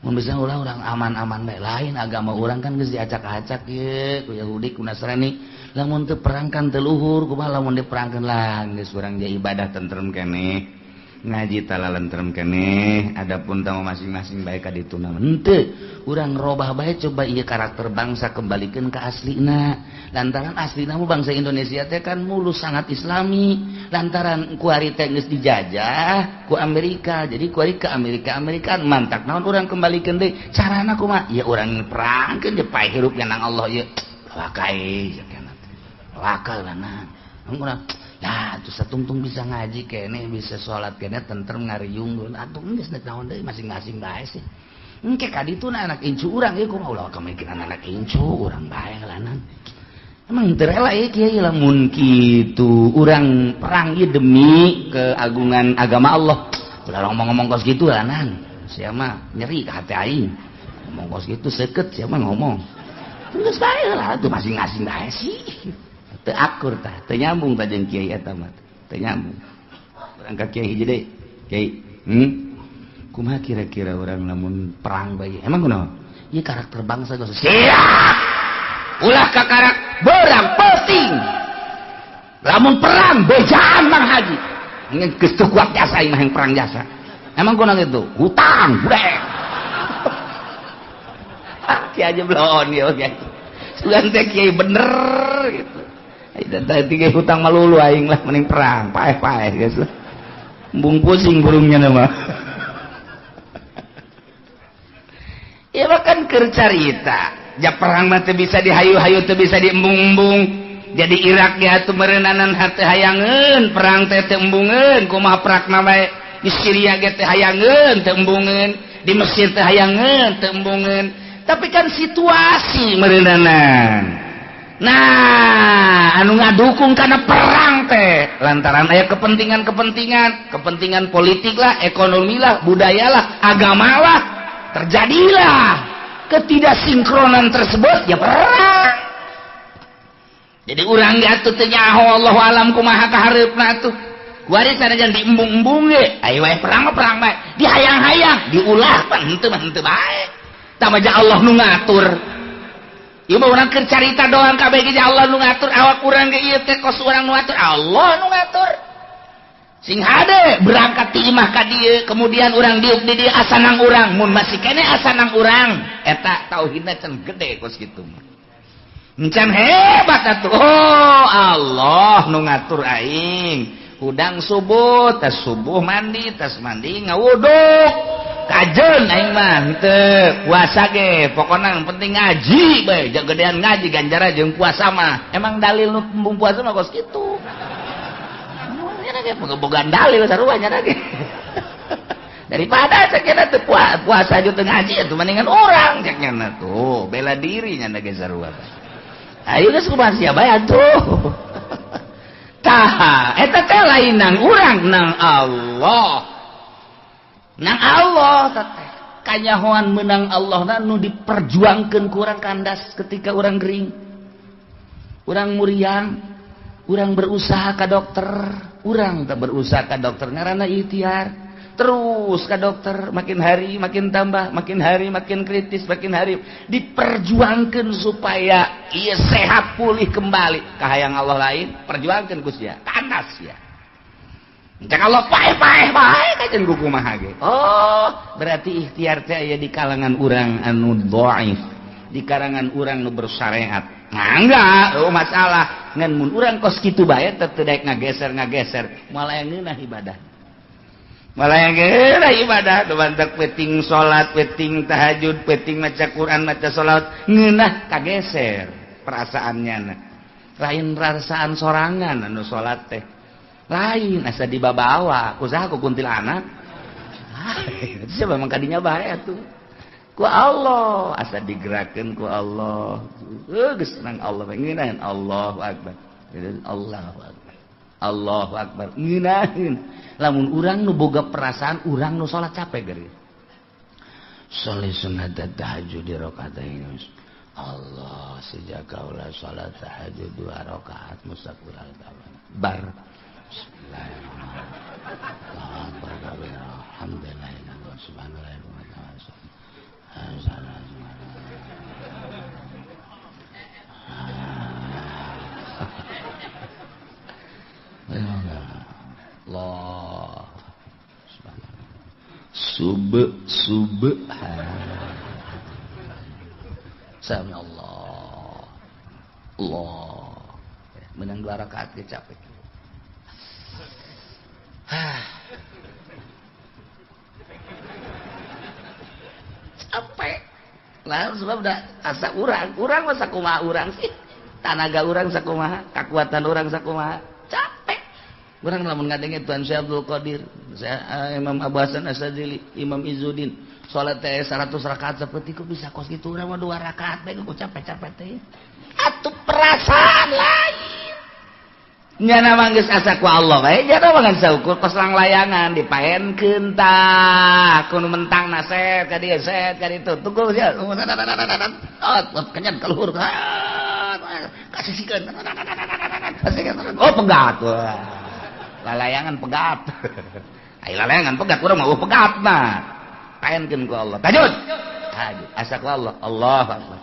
Mun bisa ulah urang aman-aman bae. Lain agama urang kan geus diacak-acak ieu ku Yahudi ku Nasrani. Lamun teu perang kan teu luhur kumaha lamun diperangkeun lah geus urang ge ibadah tentrem keneh. Ngaji talalentrem keneh adapun tamu masing-masing bae ka ditu mah henteu urang robah bae coba ieu karakter bangsa kembalikeun ka aslina lantaran aslina mah bangsa Indonesia teh kan mulus sangat islami lantaran kuari teh geus dijajah ku Amerika jadi kuari ke Amerika Amerikaan mantak naon urang kembalikeun deui carana kumaha ya urang perangkeun je pae hirup nang Allah ieu wakai wakal lanang urang nah terus satungtung bisa ngaji kene bisa sholat kene tentrem ngariung atuh geus naon deui masing-masing bae sih engke ka ditu na anak incu urang ieu kumaha ulah kemikiran anak incu urang bae ngelanan emang teu rela ieu kiai lamun kitu urang perang ieu demi keagungan agama Allah ulah ngomong-ngomong kos kitu lanan sia mah nyeri ka hati aing ngomong kos kitu seukeut sia mah ngomong geus bae lah atuh masing-masing bae sih teu akur tah teu nyambung tah jeung kiai eta mah teu nyambung urang ka kiai hiji deui kiai kumaha kira-kira urang lamun perang bae emang kunaon ieu karakter bangsa geus siap ulah ka karak berang penting lamun perang bejaan Bang Haji geus teu kuat jasa aing mah perang jasa emang kunaon kitu hutang brek kiai aja belon ieu kiai sugan teh kiai bener gitu tadi hutang malulu aing lah mending perang paeh-paeh guys lah embung pusing burungnya nama ya bahkan keur carita ja perang mah teu bisa dihayu-hayu teu bisa diembung-embung jadi Irak ge atuh meureunnanan hate hayangeun perang teh teu embungeun kumaha prakna bae di Syria ge teu hayangeun teu embungeun di Mesir teu hayangeun teu embungeun tapi kan situasi meureunnanan nah anu ngadukung karena perang teh lantaran aya kepentingan-kepentingan kepentingan politik lah ekonomi lah budaya lah agama lah terjadilah ketidaksinkronan tersebut ya perang jadi urang ge atuh teu nyaho Allahu alam kumaha kahareupna atuh kuari sanajan diembung-embung ge ayo wae perang mah perang bae dihayang-hayang diulah pan henteu mah henteu bae tah mah Allah nu ngatur ieu mah urang keur carita doang kabeh ge Allah nu ngatur awak urang ge ieu teh kos urang nu ngatur Allah nu ngatur sing hade berangkat ti imah ka dieu kemudian urang diuk di dieu asanang urang mun masih keneh asanang urang eta tauhidna can gede kos kitu mah encan hebat atuh oh Allah nu ngatur aing hudang subuh tas subuh mandi tas mandi ngawuduk kajen aing mah henteu puasa ge pokona yang penting ngaji bae gedean ngaji ganjaran jeung puasa mah emang dalil nu embung puasa mah kos kitu nya ge bogaan dalil sarua nya ge daripada cek teu puasa jeung teu ngaji atuh mendingan urang cek nya tuh bela diri nya ge sarua ayo geus kumaha sia bae atuh tah eta teh lain nang urang nang Allah nang Allah teteh kanyahoan menang Allah na nu diperjuangkeun ku urang kandas ketika urang gering urang muriang urang berusaha ka dokter urang teh berusaha ka dokter ngaranna ikhtiar terus ka dokter makin hari makin tambah makin hari makin kritis makin hari diperjuangkeun supaya ieu sehat pulih kembali kahayang Allah lain perjuangkeun ku sia kandas sia cek Allah paeh-paeh bae kajen ku kumaha ge. Oh, berarti ikhtiar teh aya di kalangan urang anu dhaif, di kalangan urang nu bersyariat. Nah, enggak, oh masalah. Ngan mun urang kos kitu bae teh teu daek ngageser-ngageser, moal aya ngeunah ibadah. Moal aya ngeunah ibadah, nu bantak peuting salat, peuting tahajud, peuting maca Quran, maca salat, ngeunah kageser perasaannya. Lain rasaan sorangan anu salat teh. Lain asa dibabawa kusaha ku kuntilanak siapa memang kadinya bae atuh ku Allah asa digerakkeun ku Allah geus nang Allah ngeunaheun Allahu akbar Allahu akbar Allahu akbar ngeunaheun lamun urang nu boga perasaan urang nu salat capek geus sholli sunat tahajud di rakaatain Allah sejak kaula salat tahajud 2 rakaat mustaqbilal bar Allah. Sube sube. Sami Allah. Allah. Menang 2 rakaat ge capek. Capek. Lah sebab da asa urang, urang mah sakumaha urang sih. Tanaga urang sakumaha, kakuatan urang sakumaha. Capek. Urang lamun ngadenge Tuan Syekh Abdul Qadir, saya Imam Abu Hasan Asy-Syadzili, Imam Izzuddin, salat teh 100 rakaat seperti ku bisa kos kitu urang mah 2 rakaat bae ku capek-capek teh. Atuh perasaan lain. Nyana mah geus asa ku Allah bae, nyana mah ngan saukur kos langlayangan dipaenkeun tah, ku nu mentang naset ka dieu set ka ditu. Tunggu sia. Oh, kenyan ka luhur. Kasisikeun. Oh, pegat. Lalayangan pegat. Ai lalayangan pegat urang mah pegat mah. Paenkeun ku Allah. Tahajud. Tahajud asa ku Allah. Allahu akbar.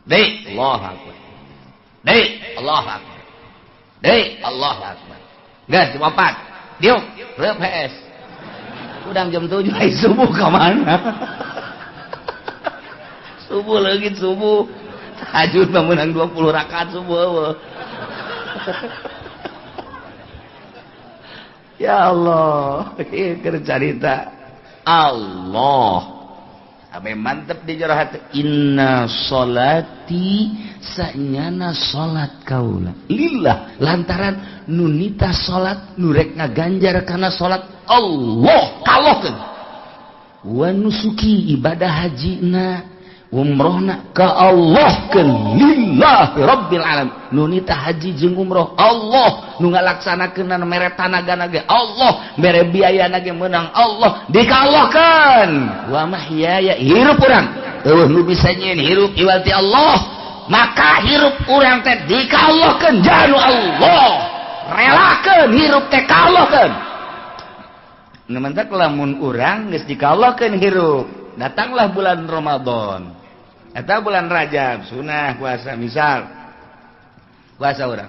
Deui, Allahu akbar. Deui, Allahu akbar. Deui, Allahu akbar. Geus jam 4. Diuk, reup HS. Udang jam 7 ai subuh ka mana? Subuh leungit subuh. Tahajud mah meunang 20 rakaat subuh eueuh. Ya Allah, ieu keur carita Allah. Ame mantep di jero hati. Inna sholati sanyana salat kaula lillah lantaran nunita salat nurek ngaganjar kana salat Allah kalohkeun wa nusuki ibadah hajina umrohna ka Allah keun lillahi rabbil alamin nunita haji jeung umroh Allah nu ngalaksanakeun mere tanagana ge Allah mere biayana ge meunang Allah dikalohkeun wa mahyaya hirup urang eueuh nu bisa nyieun hirup iwal ti Allah maka hirup urang teh dikalohkeun janu Allah relakeun hirup teh kalohkeun nu mantak lamun urang geus dikalohkeun hirup datanglah bulan Ramadan atau bulan Rajab sunah puasa misal puasa orang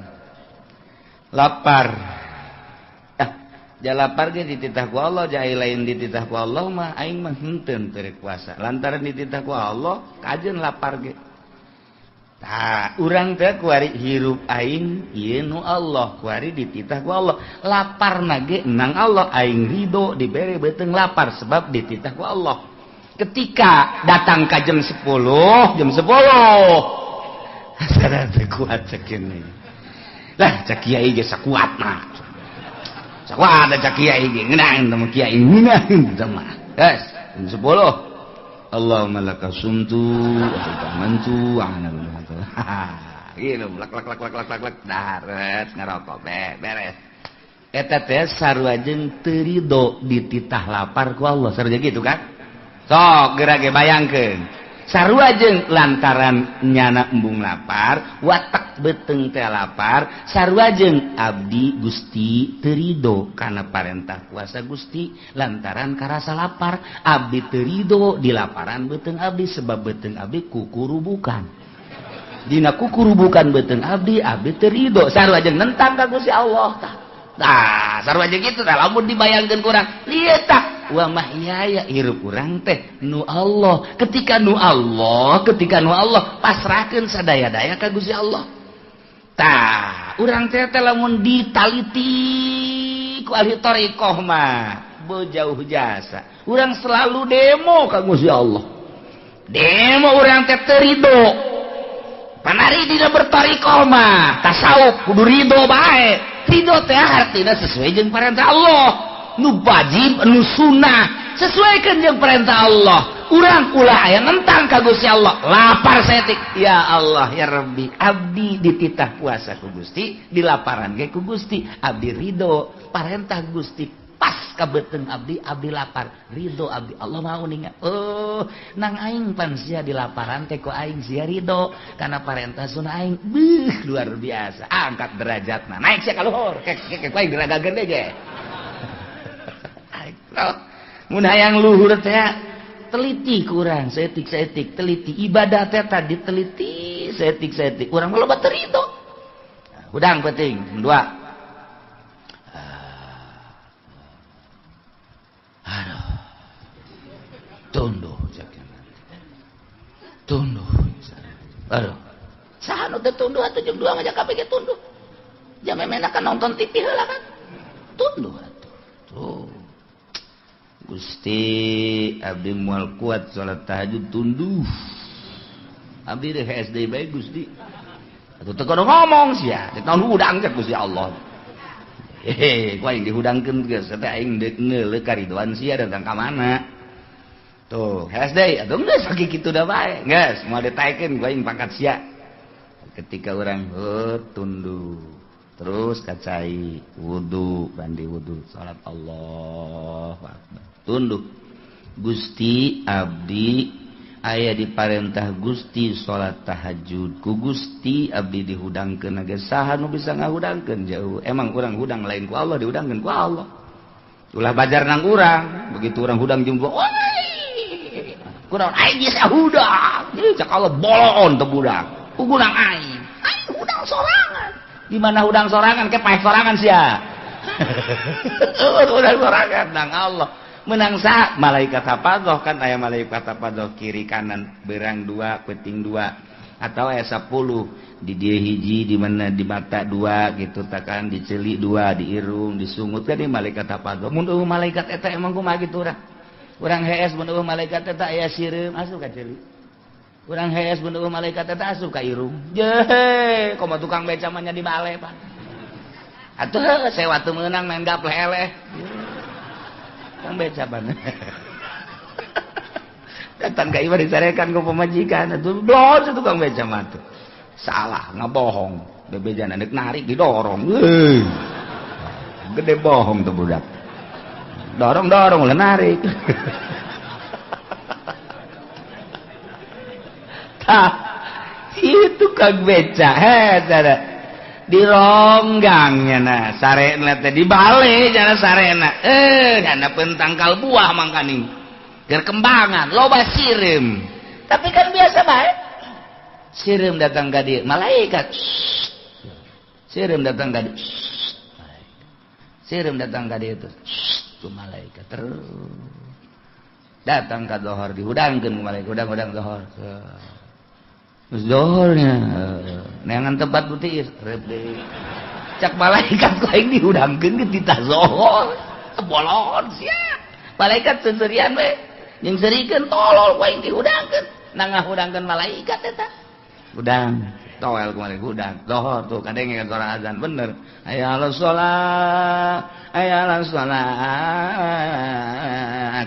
lapar ja lapar ge dititah ku Allah ja lain dititah ku Allah mah aing mah henteu teu puasa lantaran dititah ku Allah kajeun lapar ge tah urang teh kuari hirup aing ieu nu Allah kuari dititah ku Allah laparna ge nang Allah aing ridho dibere beuteung lapar sebab dititah ku Allah. Ketika datang ke jam 10, jam 10. Asana teu kuat cekin. Lah cak kiai ge sakuat mah. Sakuat cak kiai ge ngeunah teh mah kiai ngeunah teh mah. Geus, jam 10. Allahumma laka sumtu wa amantu wa ana bil Gitu lak lak lak lak lak lak daret ngarokok beres. Eta teh sarua jeung teu rido dititah lapar ku Allah. Sarua gitu kan? Sok geura ge bayangkeun sarua jeung lantaran nyana embung lapar watak beuteung teh lapar sarua jeung abdi Gusti teu rido kana parentah puasa Gusti lantaran karasa lapar abdi teu rido di laparan beuteung abdi sebab beuteung abdi kukurubukan dina kukurubukan beuteung abdi abdi teu rido sarua jeung nentang ka Gusti Allah tah. Nah, sarua jeung kitu tah lamun dibayangkeun ku urang lieu tah wa mahyaya hirup urang teh nu Allah ketika nu Allah ketika nu Allah pasrahkeun sadaya-daya ka Gusti Allah tah urang teh teh lamun ditaliti ku ahli thariqah mah bejauh jasa urang selalu demo ka Gusti Allah demo urang teh teu rido panari dina berthariqah mah tasawuf kudu rido bae ridho teh artina sesuai jeung perintah Allah nu wajib nu sunnah sesuaikan jeung perintah Allah urang ulah aya nentang ka Gusti Allah lapar saeutik ya Allah ya Rabbi abdi dititah puasa ku Gusti dilaparan ge ku Gusti abdi ridho parentah Gusti pas ka beuteung abdi abdi lapar ridho abdi Allah mau ninga oh nang aing pan sia dilaparan teh ku aing sia ridho kana parentah sunah aing beuh luar biasa angkat derajatna naik sia ka luhur kek kek aing diragageun deui ge mun hayang luhur teh teliti kurang saeutik-saeutik teliti ibadah teh tadi teliti saeutik-saeutik urang mah loba teu ridho hudang penting dua. Aduh. Aduh. Saha nu teu tunduh atuh jam 2 ngajak kabeh ge tunduh. Jam memena kan nonton TV heula kan. Tunduh atuh. Tuh. Gusti abdi moal kuat salat tahajud tunduh. Abdi deh SD bae Gusti. Atuh teu kudu ngomong sia, teh naon hudang cek Gusti Allah. Hehe, ku aing dihudangkeun geus teh aing deuk neuleuh karidoan sia datang ka mana. Tuh, SD atuh geus sakitu da bae. Geus moal ditaekeun ku aing pangkat sia. Ketika orang tunduh terus kacai wudu, mandi wudu, salat Allahu akbar. Tunduh. Gusti abdi aya diparentah Gusti salat tahajud ku Gusti abdi dihudangkeun ge saha nu bisa ngahudangkeun jauh. Emang urang hudang lain ku Allah, dihudangkeun ku Allah. Ulah bajar nang urang, begitu urang hudang jeung oi. Kurang aing geus hudang. Cak Allah bolon teu budak. Hudang aing. Aing hudang sorangan. Di mana hudang sorangan ke paeh sorangan sia. Hudang sorangan nang Allah. Menang sa malaikat hafadzah kan aya malaikat hafadzah kiri kanan berang 2 peting 2 atau aya 10 di dieu hiji di mana di mata 2 gitu takan di ceuli 2 di irung disungut kan di malaikat hafadzah mun eueuh malaikat eta emang kumaha kitu urang urang hees mun eueuh malaikat eta aya sireum asup ka ceuli urang hees mun eueuh malaikat eta asup ka irung jehe komo tukang beca mah nya di bale pak atuh sewa teu meunang main gapleh eleh kang beca banget. Datang ka imah disarekan ku pamajikan atuh blon tukang beca mah tuh. Salah ngabohong, bebejana deuk narik didorong. Euy. Gede bohong tuh budak. Dorong-dorong ulah narik. Tah, itu kang beca heh dironggangnya nah sarena teh dibalik jana sarena jana pentangkal buah mangkaning gerkembangan loba sireum tapi kan biasa bae sireum datang ka dieu malaikat sireum datang ka dieu sireum datang ka dieu tuh ku malaikat terus datang ka dohor dihudangkeun ku malaikat hudang-hudang dohor. Terus dohornya neangan tempat putih deui. Cak malaikat ku aing dihudangkeun ke titah zohor. Bolon sia. Malaikat seuseurian we. Jeung seurikeun tolol ku aing dihudangkeun. Nah ngahudangkeun malaikat eta. Hudang, toel ku malaikat hudang. Zohor tuh kadenge kan suara azan bener. Hayya 'alas shalah, hayya 'alas shalah.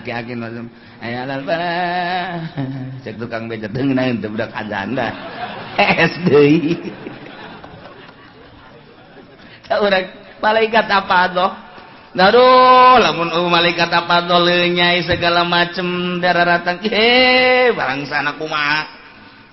Aki-aki lazim. Hayya 'alal falah. Cek tukang beca teu ngeunaheun teu budak azan dah. Hees deui. Urang malaikat apa doh? Aduh, lamun malaikat apa doh lenyai segala macem dararatang. Barang sana kumaha.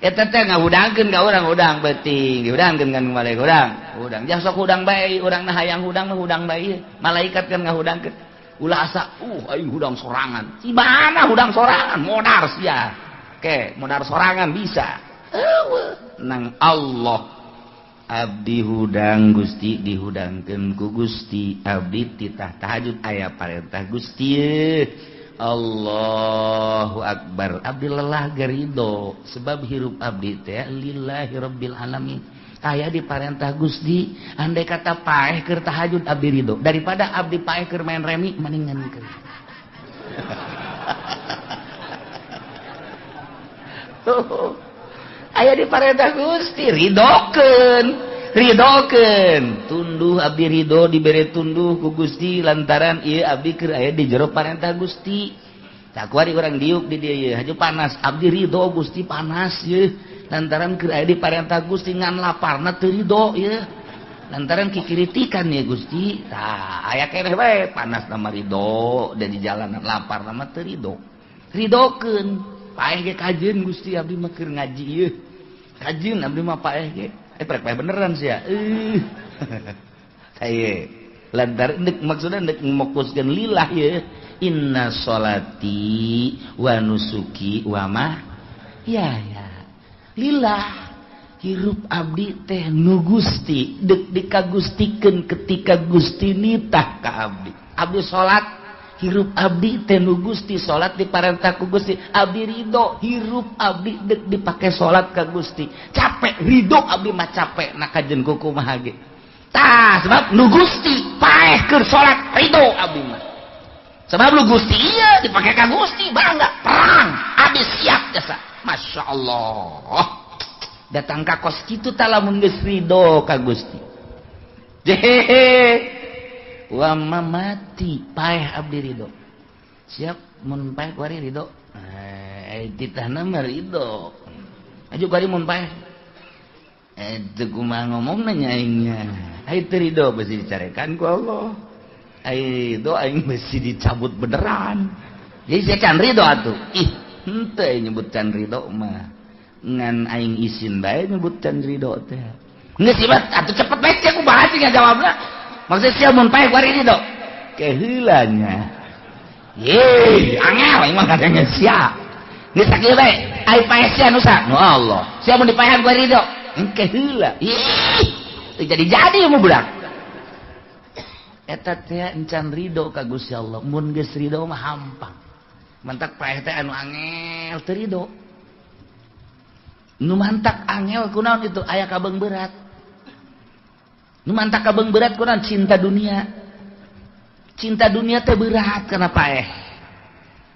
Eta teh ngahudangkeun ka urang hudang beuting, dihudangkeun kan malaikat hudang. Hudang jang sok hudang bae, urang na hayang hudang mah hudang bae. Malaikat kan ngahudangkeun. Ulah asa, aing hudang sorangan. Si mana hudang sorangan? Modar sia. Oke, modar sorangan bisa. Eueuh, nang Allah. Abdi hudang Gusti dihudangkeun ku Gusti, abdi titah tahajud aya parentah Gusti. Allahu akbar. Abdi lelah garido sebab hirup abdi teh lillahi rabbil alamin. Aya diparentah Gusti, andai kata paeh keur tahajud abdi ridho daripada abdi paeh keur main remi mendingan keur. Tuh. Aya diparentah Gusti ridokeun, ridokeun. Tunduh abdi ridho dibere tunduh ku Gusti lantaran ieu abdi keur aya di jero parentah Gusti. Takuari urang diuk di dieu ieu haju panas, abdi ridho Gusti panas ieu. Lantaran keur aya di parentah Gusti ngan laparna teu ridho ieu. Lantaran kikiritikan ya Gusti. Tah aya keneh bae panas na mah ridho da di jalanan laparna mah teu ridho. Ridokeun. Paeh ge kajeun Gusti abdi mah keur ngaji ieu. Kajeun abdi mah paeh ge. Prek paeh beneran sia. Saye. Lantaran deuk maksudna deuk mokuskeun lillah ieu. Inna sholati wa nusuki wa ma ya ya. Lillah hirup abdi teh nu Gusti deuk dikagustikeun ketika Gusti nitah ka abdi. Abdi salat Hirup abdi teh nu Gusti, salat diparentah ku Gusti, abdi ridho. Hirup abdi deuk dipake salat ka Gusti, capek ridho abdi mah capek na kajen kuku kumaha ge. Tah sebab nu Gusti paeh keur salat ridho abdi mah. Sebab nu Gusti ieu dipake ka Gusti bangga perang abdi siap jasa. Masya Allah. Datang ka kos kitu tah lamun geus ridho ka Gusti. Jehehe. Wa mati paeh abdi ridho. Siap mun paeh kuari ridho. Titahna mah ridho. Aju kuari mun paeh. Teu kumaha ngomongna nya aingnya. Ai teu ridho besi dicarekan ku Allah. Ai ridho aing besi dicabut beneran. Jadi sia can ridho atuh. Ih, henteu nyebut can ridho mah. Ngan aing isin bae nyebut can ridho teh. Geus ieu atuh cepet bae sia kumaha sih ngajawabna. Maksudnya sia mun paeh kuari ridho. Keheula nya. Ye, angel aing mah kadang sia. Geus sakieu bae, ai paeh sia nu sa? Nu Allah. Sia mun dipaehan kuari ridho. Engke heula. Ih, teu jadi-jadi mu budak. Eta teh encan ridho ka Gusti Allah. Mun geus ridho mah hampang. Mantak paeh teh anu angel teu ridho. Nu mantak angel kunaon itu aya kabeung berat. Nu mantak kabeung berat kunaon cinta dunia. Cinta dunia teh berat kana paeh.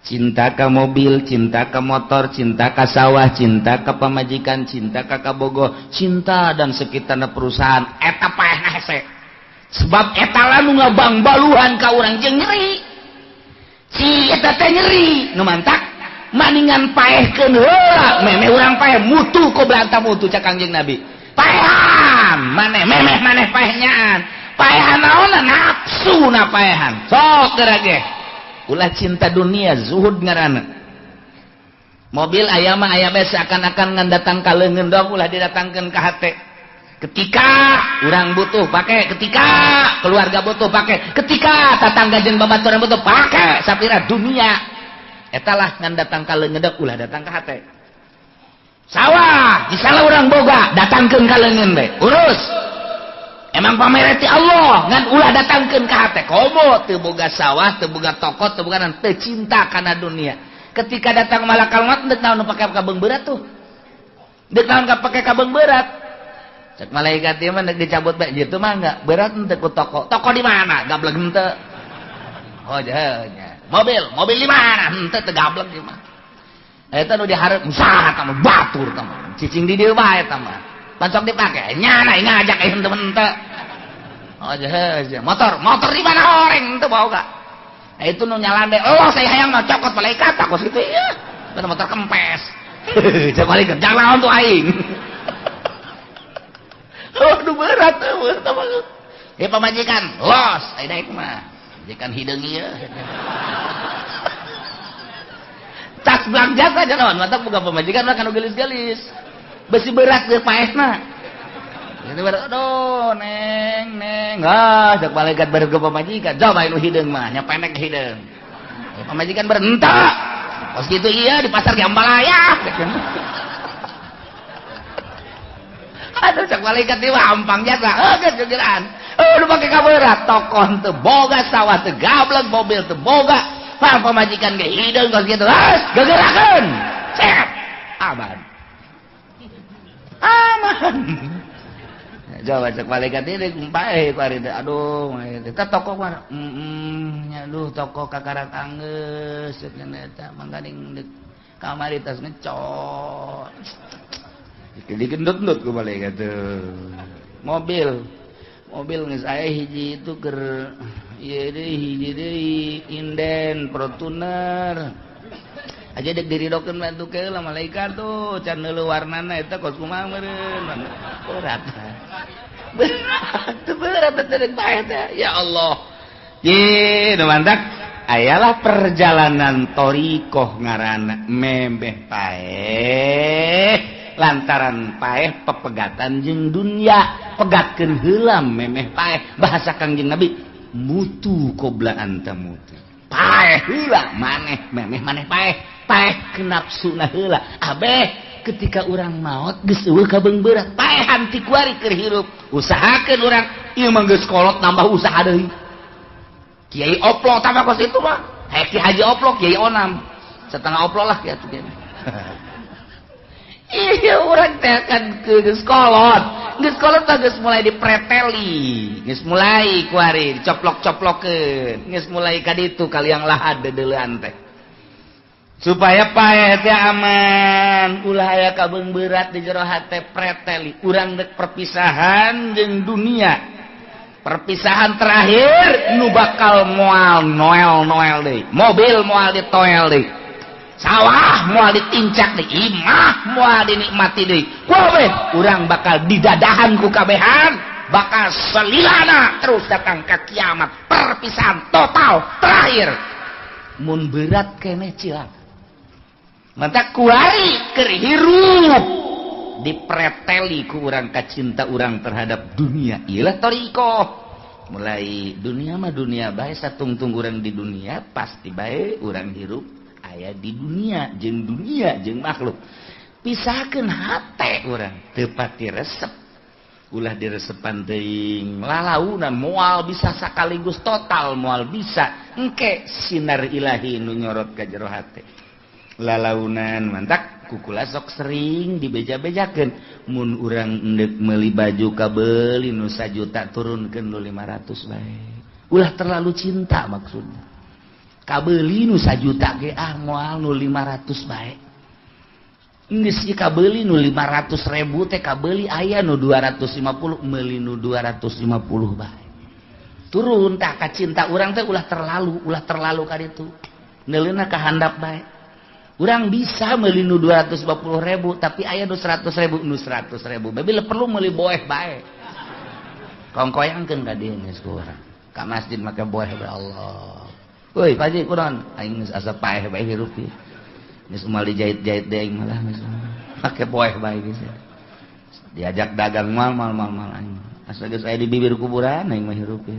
Cinta ka mobil, cinta ka motor, cinta ka sawah, cinta ka pamajikan, cinta ka kabogo, cinta dan sekitarna perusahaan. Eta paeh hese. Sebab eta lah nu ngabangbaluhan ka urang jeung nyeri. Si eta teh nyeri, nu mantak maningan paehkeun heula, memeh urang paeh mutu qoblanta mutu cak Kangjeng Nabi. Paehan maneh memeh maneh paeh nyaan. Paehan naonna nafsu na paehan. Sok geura ge. Ulah cinta dunia zuhud ngaranna. Mobil aya mah aya bae seakan-akan ngan datang ka leungeun doang ulah didatangkeun ka hate. Ketika urang butuh pake, ketika keluarga butuh pake, ketika tatangga jeung babaturan butuh pake, sapira dunia. Eta lah ngan datang ka leungeun doang ulah datang ka hate. Sawah misalnya urang boga datangkeun ka leungeun bae, urus. Emang pamereti Allah ngan ulah datangkeun ka hate. Komo teu boga sawah, teu boga toko, teu boga naon, teu cinta kana dunia. Ketika datang malakal maut deuk naon nu pake kabeung berat tuh. Deuk naon ka pake kabeung berat. Cek malaikat ieu mah deuk dicabut bae jitu mah enggak berat henteu ku toko. Toko di mana? Gablek henteu. Oh nya. Mobil, mobil di mana? Henteu teu gablek ieu mah. Eta nu dihareup usaha eta mah batur eta mah. Cicing di dieu bae eta mah. Pancok dipake nyana ngajak aing temen teu. Oh jehe, motor, motor di mana horeng teu boga. Nah, itu nu nyalande, oh saya hayang mah cokot malaikat aku situ ieu. Bener motor kempes. Cek malaikat jangan lawan tuh aing. Aduh berat eueuh tah mah. Eh pamajikan, los ai daek mah. Majikan hideung ieu. Tas belanja saja naon, mata boga pamajikan mah kanu geulis-geulis. Besi berat ge paehna. Gitu berat, aduh neng neng, ah cek malaikat baru ke pamajikan, coba nu hideung mah, nya pendek hideung. Pamajikan berentak. Kos kitu iya di pasar Jambalaya. Aduh cek malaikat ieu mah hampang jasa, geus gegeran. Nu pake kaberat, tokoh teu boga sawah teu gablek, mobil teu boga, pang pamajikan ge hideung kos kitu. Geus gegerakeun. Cet. Aman. Aman. Coba cek malaikat ini paeh kuari teh. Aduh, eta toko mana? Aduh toko kakarak anggeus cenah eta mangkaning kamari tas ngecot. Digendut-endut ku malaikat teh. Mobil. Mobil geus aya hiji itu keur ieu deui hiji deui inden Fortuner. Aja dek diridokeun mah atuh keula malaikat tuh can neuleuh warnana eta kos kumaha meureun. Berat. Berat, berat teh dek bae teh. Ya Allah. Ye, nu mantak ayalah perjalanan thoriqoh ngaranna memeh paeh lantaran paeh pepegatan jeung dunya, pegatkeun heula memeh paeh. Bahasa Kangjeng Nabi mutu qobla anta mutu. Paeh heula maneh memeh maneh paeh. Paeh kenapsuna heula abeh ketika urang maot geus eueuh kabeung berat paehan ti kuari keur hirup usahakeun urang ieu mah geus kolot nambah usaha deui Kiai Oplo tambah kos itu mah. Ki Haji Oplo, Kiai Onam. Setengah Oplo lah ya tuh. Iya urang teh kan geus kolot. Geus kolot teh geus mulai dipreteli, geus mulai kuari dicoplok-coplokeun, geus mulai ka ditu kaliang lahad deudeulean teh. Supaya paeh teh aman, ulah aya kabeung berat di jero hate preteli. Urang dek perpisahan jeung dunia. Perpisahan terakhir nu bakal moal noel-noel deui. Mobil moal ditoel deui. Sawah moal ditincak deui, imah moal dinikmati deui. Kabeh urang bakal didadahan ku kabehan, bakal selilana terus datang ke kiamat. Perpisahan total terakhir. Mun berat keneh cilaka. Mantap kuari keur hirup dipreteli ku urang kacinta urang terhadap dunia. Iyalah thoriqoh. Mulai dunia mah dunia bae, satungtung urang di dunia pasti bae urang hirup aya di dunia jeung makhluk. Pisahkeun hate urang teu pati resep. Ulah diresepan teuing lalaunan moal bisa sakaligus total, moal bisa. Engke sinar ilahi nu nyorot ka jero hate. Lalaunan mantak kukula sok sering dibeja-bejakeun mun urang endek meuli baju kabeuli nu sajuta turunkeun nu 500 bae. Ulah terlalu cinta maksudna. Kabeuli nu sajuta ge ah moal nu 500 bae. Geus ieu kabeuli nu 500.000 teh kabeuli aya nu 250 meuli nu 250 bae. Turun tah ka cinta urang teh ulah terlalu ka ditu. Neuleuna ka handap bae. Urang bisa meuli nu 250.000 tapi aya nu 100.000 nu 100.000. Bae perlu meuli boeh bae. Kongkoyangkeun ka dieu geus ku urang. Ka masjid make boeh bae Allah. Woi, Pak Haji kunaon? Aing geus asa paeh bae hirup ieu. Geus moal dijahit-jahit deui aing malah geus. Make boeh bae geus. Diajak dagang mal mal mal mal aing. Asa geus aya di bibir kuburan aing mah hirup ieu.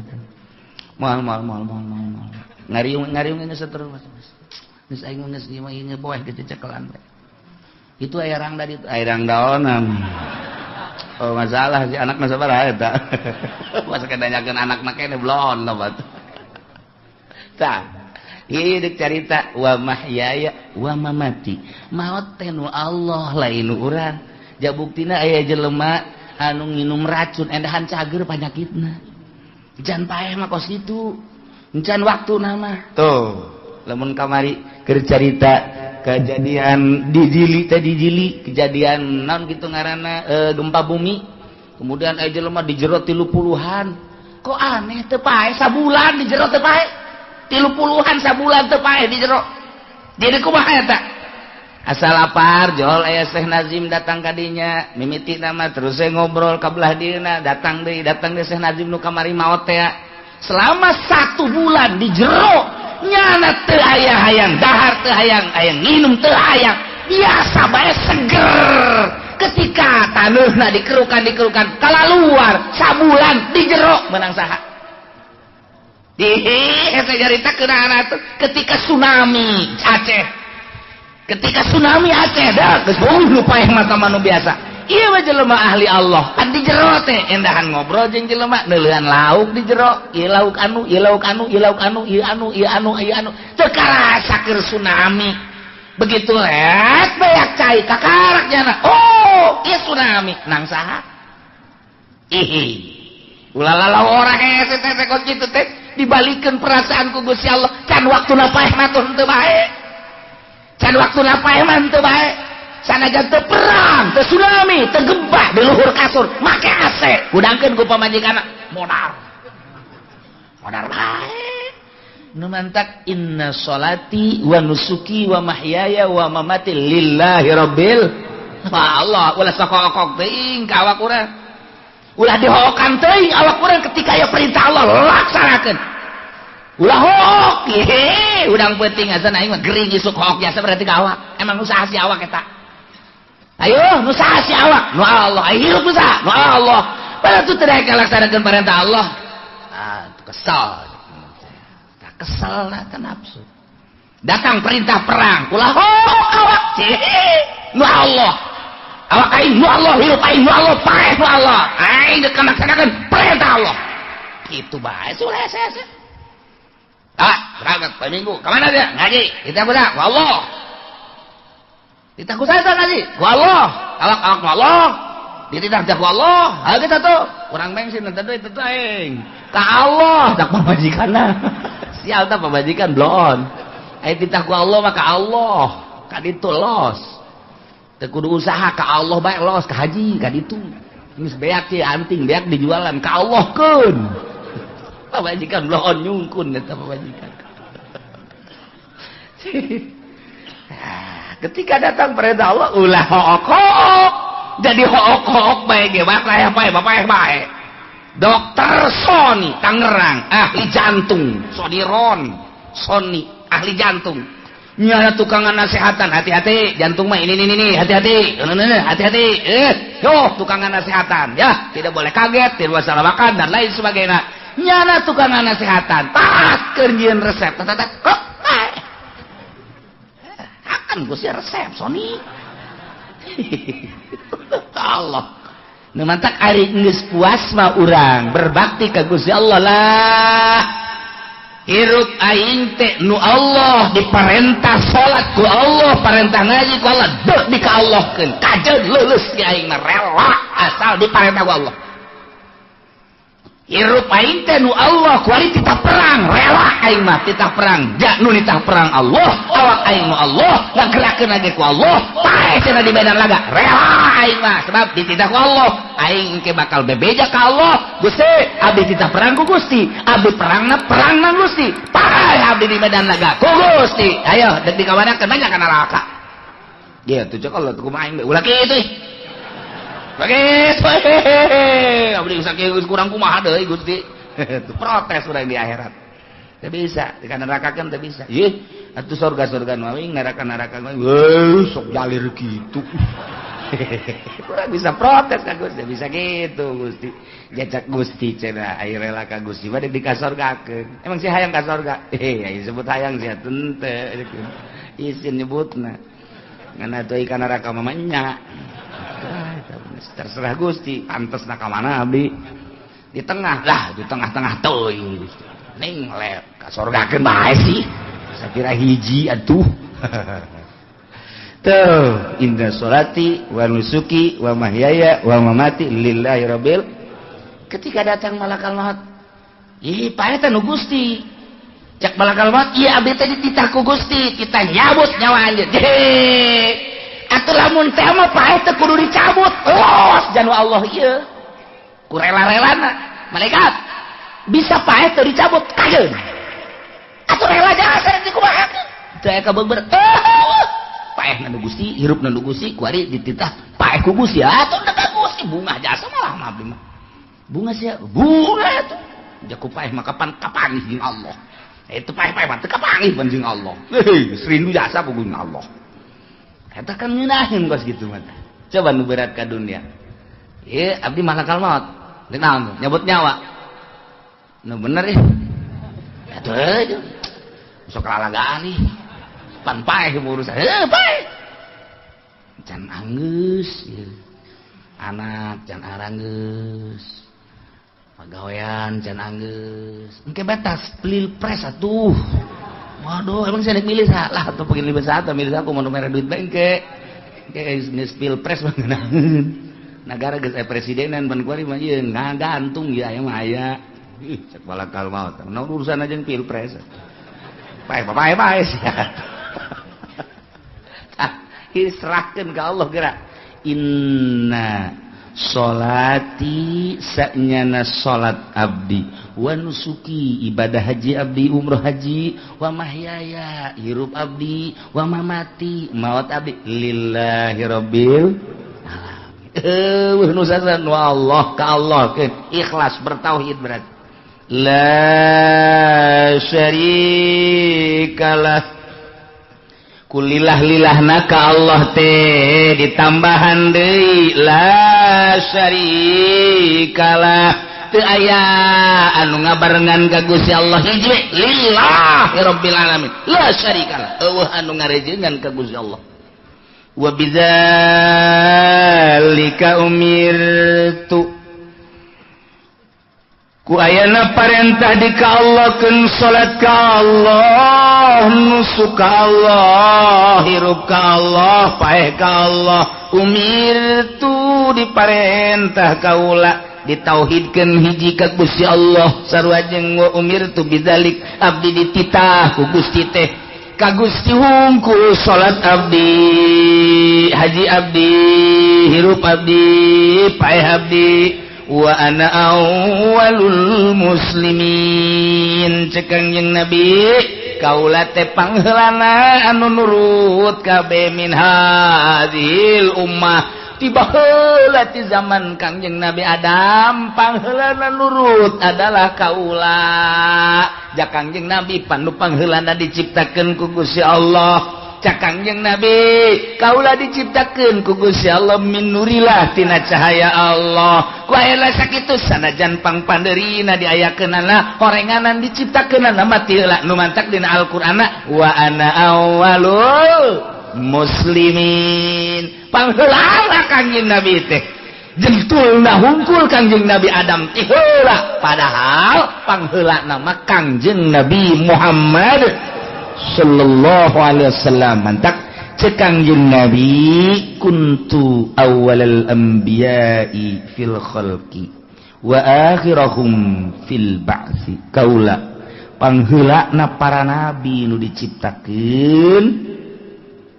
Mal mal mal mal mal. Ngariung-ngariung geus terus. Geus aing geus ieu mah ieu boeh geus dicekelan bae. Itu aya rangda ditu, aya rangdaonan. Oh masalah si anak mah sabaraha eta. Masa kedanyakeun anak mah kene blon lobat. Tah, ieu deuk carita wa mahyaya wa mamati. Maot teh nu Allah lain nu urang. Ja buktina aya jelema anu nginum racun endahan cager panyakitna. Jan paeh mah kos kitu. Encan waktuna mah. Tuh, lamun kamari keur carita kejadian di Jili teh di Jili, kejadian naon kitu ngaranna gempa bumi. Kemudian aya jelema di jero 30-an. Kok aneh teu paeh sabulan di jero teu paeh. 30-an sabulan teu paeh di jero. Jadi kumaha eta? Asal lapar jol aya Syekh Nazim datang ka dinya, mimiti nama terus saya ngobrol ka belah dieuna, datang deui Syekh Nazim nu kamari maot teh. Selama 1 bulan di jero nyana teu aya hayang dahar teu hayang hayang nginum teu hayang, biasa bae seger. Ketika taneuhna dikerukan kalaluar sabulan di jero menang saha? Ketika tsunami Aceh, ketika tsunami Aceh dah geus lupa yang mata manu biasa. Ieu mah jelema ahli Allah kan di jero teh endahan ngobrol jeung jelema neuleuan lauk di jero, ieu lauk anu, ieu lauk anu, ieu lauk anu, ieu anu, ieu anu, ieu anu. Teu karasa keur tsunami. Begitu let beak cai kakarak jana. Oh, ieu tsunami nang saha? Ihi. Ulah lalawora hese teh kos kitu teh dibalikeun perasaan ku Gusti Allah. Can waktuna paeh mah teu bae. Can waktuna paeh mah teu bae. Sanajan teu perang, teu tsunami, teu gempa di luhur kasur, make AC, hudangkeun ku pamajikanna, modar. Modar bae. Nu mantak inna sholati wa nusuki wa mahyaya wa mamati lillahi rabbil Allah. Ulah sok-okok teuing ka awak urang. Ulah dihokan teuing awak urang ketika aya perintah Allah laksanakeun. Ulah hook, hehe, udang penting asa aing mah gering isuk hook biasa berarti ka awak. Emang usaha si awak eta. Ayo, nu saha si awak? Nu Allah, ayo hirup nu saha? Nu Allah. Padahal tu teu daek ngalaksanakeun perintah Allah. Ah, kesel. Tak kesel lah ka nafsu. Datang perintah perang, ulah hook awak. Nu Allah. Awak aing nu Allah, hirup aing nu Allah, paeh nu Allah. Aing dek ngalaksanakeun perintah Allah. Kitu bae sulah hese. Ah, berangkat poe Minggu. Ka mana dia? Ngaji. Kita kuda, ku Allah. Ditah ku saha ngaji? Ku Allah. Awak-awak ku Allah. Dititah ku Allah. Ha kita tuh kurang bensin teh duit teh aing. Ka Allah tak pamajikanna. Sial tah pamajikan bloon. Aya titah ku Allah mah ka Allah. Ka ditu los. Teu kudu usaha ka Allah bae los ka haji ka ditu. Geus beak ieu anting beak dijualan ka Allah keun. Pamajikan bloon nyungkun eta pamajikan. Ketika datang perintah Allah ulah hook-hook. Jadi hook-hook bae ge bae bae bae bae. Dokter Sony Tangerang, ahli jantung, Soniron, Sony, ahli jantung. Nyala tukangan nasehatan, hati-hati, jantung mah ini ini hati-hati, hati-hati. Yo tukangan nasehatan, ya, tidak boleh kaget, tidak boleh salah makan dan lain sebagainya. Nyala tukangan nasehatan, pas keur nyieun resep, tat kok bae. Akan geus resep Sony. Allah. Nu mantak ari geus puas mah urang berbakti ka Gusti Allah lah. Hirup aing teh nu Allah diparentah salat ku Allah, parentah ngaji ku Allah, dek di ka Allahkeun. Kajeun leuleus ge aing mah rela asal diparentah ku Allah. Hirup aing teh nu Allah kuari titah perang, rela aing mah titah perang. Ja nu nitah perang Allah, awak aing nu Allah, ngagerakeun lagi ku Allah, paeh cenah di medan laga, rela aing mah sebab dititah ku Allah. Aing engke bakal bebeja ka Allah, Gusti, abdi titah perang ku Gusti, abdi perangna perang nang Gusti, paeh abdi di medan laga ku Gusti. Ayo dek dikawanakeun banyak ka neraka. Gitu cek Allah kumaha aing ulah kitu ih. Begitu, abdi sakieu kurang kumaha deui Gusti. Protes urang di akhirat. Teu bisa, di neraka kan teu bisa. Ih, atuh surga-surga nu aing, neraka-neraka nu aing, sok jalir kitu. Kurang bisa protes ka Gusti, bisa gitu Gusti. Jacak Gusti cenah aya rela ka Gusti mah di ka sorgakeun. Emang si hayang ka sorga? Eh, sebut hayang sia teu. Isin nyebutna. Ngan atuh ka neraka mah nya. Terserah Gusti, pantes nak mana abdi di tengah lah, di tengah-tengah teuing Gusti. Ning le ka sorgakeun bae sih. Sakira hiji atuh. Tuh, inna sholati wa nusuki wa mahyaya wa mamati lillahi rabbil. Ketika datang malakal maut, ih paeh teh nu Gusti. Cek malakal maut, ieu abdi teh dititah ku Gusti, kita nyabut nyawa anjeun. Atuh lamun teh mah paeh teh kudu dicabut. Los janu Allah ieu. Ku rela-relana. Malaikat bisa paeh teu dicabut kajeun. Atuh rela jasa dikumahakeun. Teu aya kabeber. Paeh nu Gusti, hirup nu Gusti, kuari dititah paeh ku Gusti. Atuh ka Gusti bungah jasa malah mah abdi mah. Bunga sia, bunga atuh. Jaku paeh mah kapan kapanggih jeung Allah. Itu paeh-paeh mah teu kapanggih jeung Allah. Heuh, rindu jasa ku jeung Allah. Eta kan ngeunaheun kos kitu mah. Coba nu berat ka dunia. Ieu abdi malakal maut. Rek naon nyabut nyawa. Nu bener ih. Atuh sok lalagaan ih. Pan paeh urusan. Heuh paeh. Can anggeus ieu. Anak can aranggeus. Pagawean can anggeus. Engke batas pilpres atuh. Waduh, emang saya milih salah atau pengen milih satu, milih aku mau merah duit bengke. Kayak geus pilpres mah ngeunaheun. Nagara geus aya presidenan ban kuari mah ieu ngagantung ieu aya mah aya. Ih, cek balakal maut. Naon urusan aja jeung pilpres. Paeh paeh paeh sia. Tah, serahkeun ka Allah geura. Inna sholati sanyana salat abdi wa nusuki ibadah haji abdi umroh haji wa mahyaya hirup abdi wa mamati maut abdi lillahi rabbil alamin. Nusasan wa Allah ka Allah ikhlas bertauhid berarti la syarikalah. Kulillah lilahna ka Allah teh ditambahan deui la syarikalah teu aya anu ngabarengan ka Gusti Allah hiji we lillahi rabbil alamin la syarikalah eueuh anu ngarejengan ka Gusti Allah. Wa bidzalika umirtu ku Ku ayana parentah di ka Allah keun salat ka Allah, nusuk ka Allah, hirup ka Allah, paeh ka Allah. Umirtu diparentah kaula ditauhidkeun hiji ka Gusti Allah sarua jeung wa umirtu bidzalik abdi dititah ku Gusti teh ka Gusti hungkul salat abdi, haji abdi, hirup abdi, paeh abdi. Wa ana awwalul muslimin cek Kangjeng Nabi kaula teh pangheulana anu nurut kabeh min hadhil ummah tiba heula ti zaman Kangjeng Nabi Adam pangheulana nurut adalah kaula. Ja Kangjeng Nabi panu pangheulana diciptakeun ku Gusti Allah. Cak Kangjeng Nabi kaula diciptakeun ku Gusti Allah min nurilah tina cahaya Allah. Ku aya sakitu sanajan pangpandeurina diayakeunana horenganan diciptakeunana mah ti heula nu mantak dina Al-Qur'anna wa ana awwalul muslimin. Pangheulana Kangjeng Nabi teh jentulna hungkul Kangjeng Nabi Adam ti heula, padahal pangheulana mah Kangjeng Nabi Muhammad sallallahu alaihi wasallam. Mantak cek Kangjeng Nabi kuntu awwalal anbiya'i fil khalqi wa akhirahum fil ba'si. Kaula pangheulana para nabi nu diciptakeun,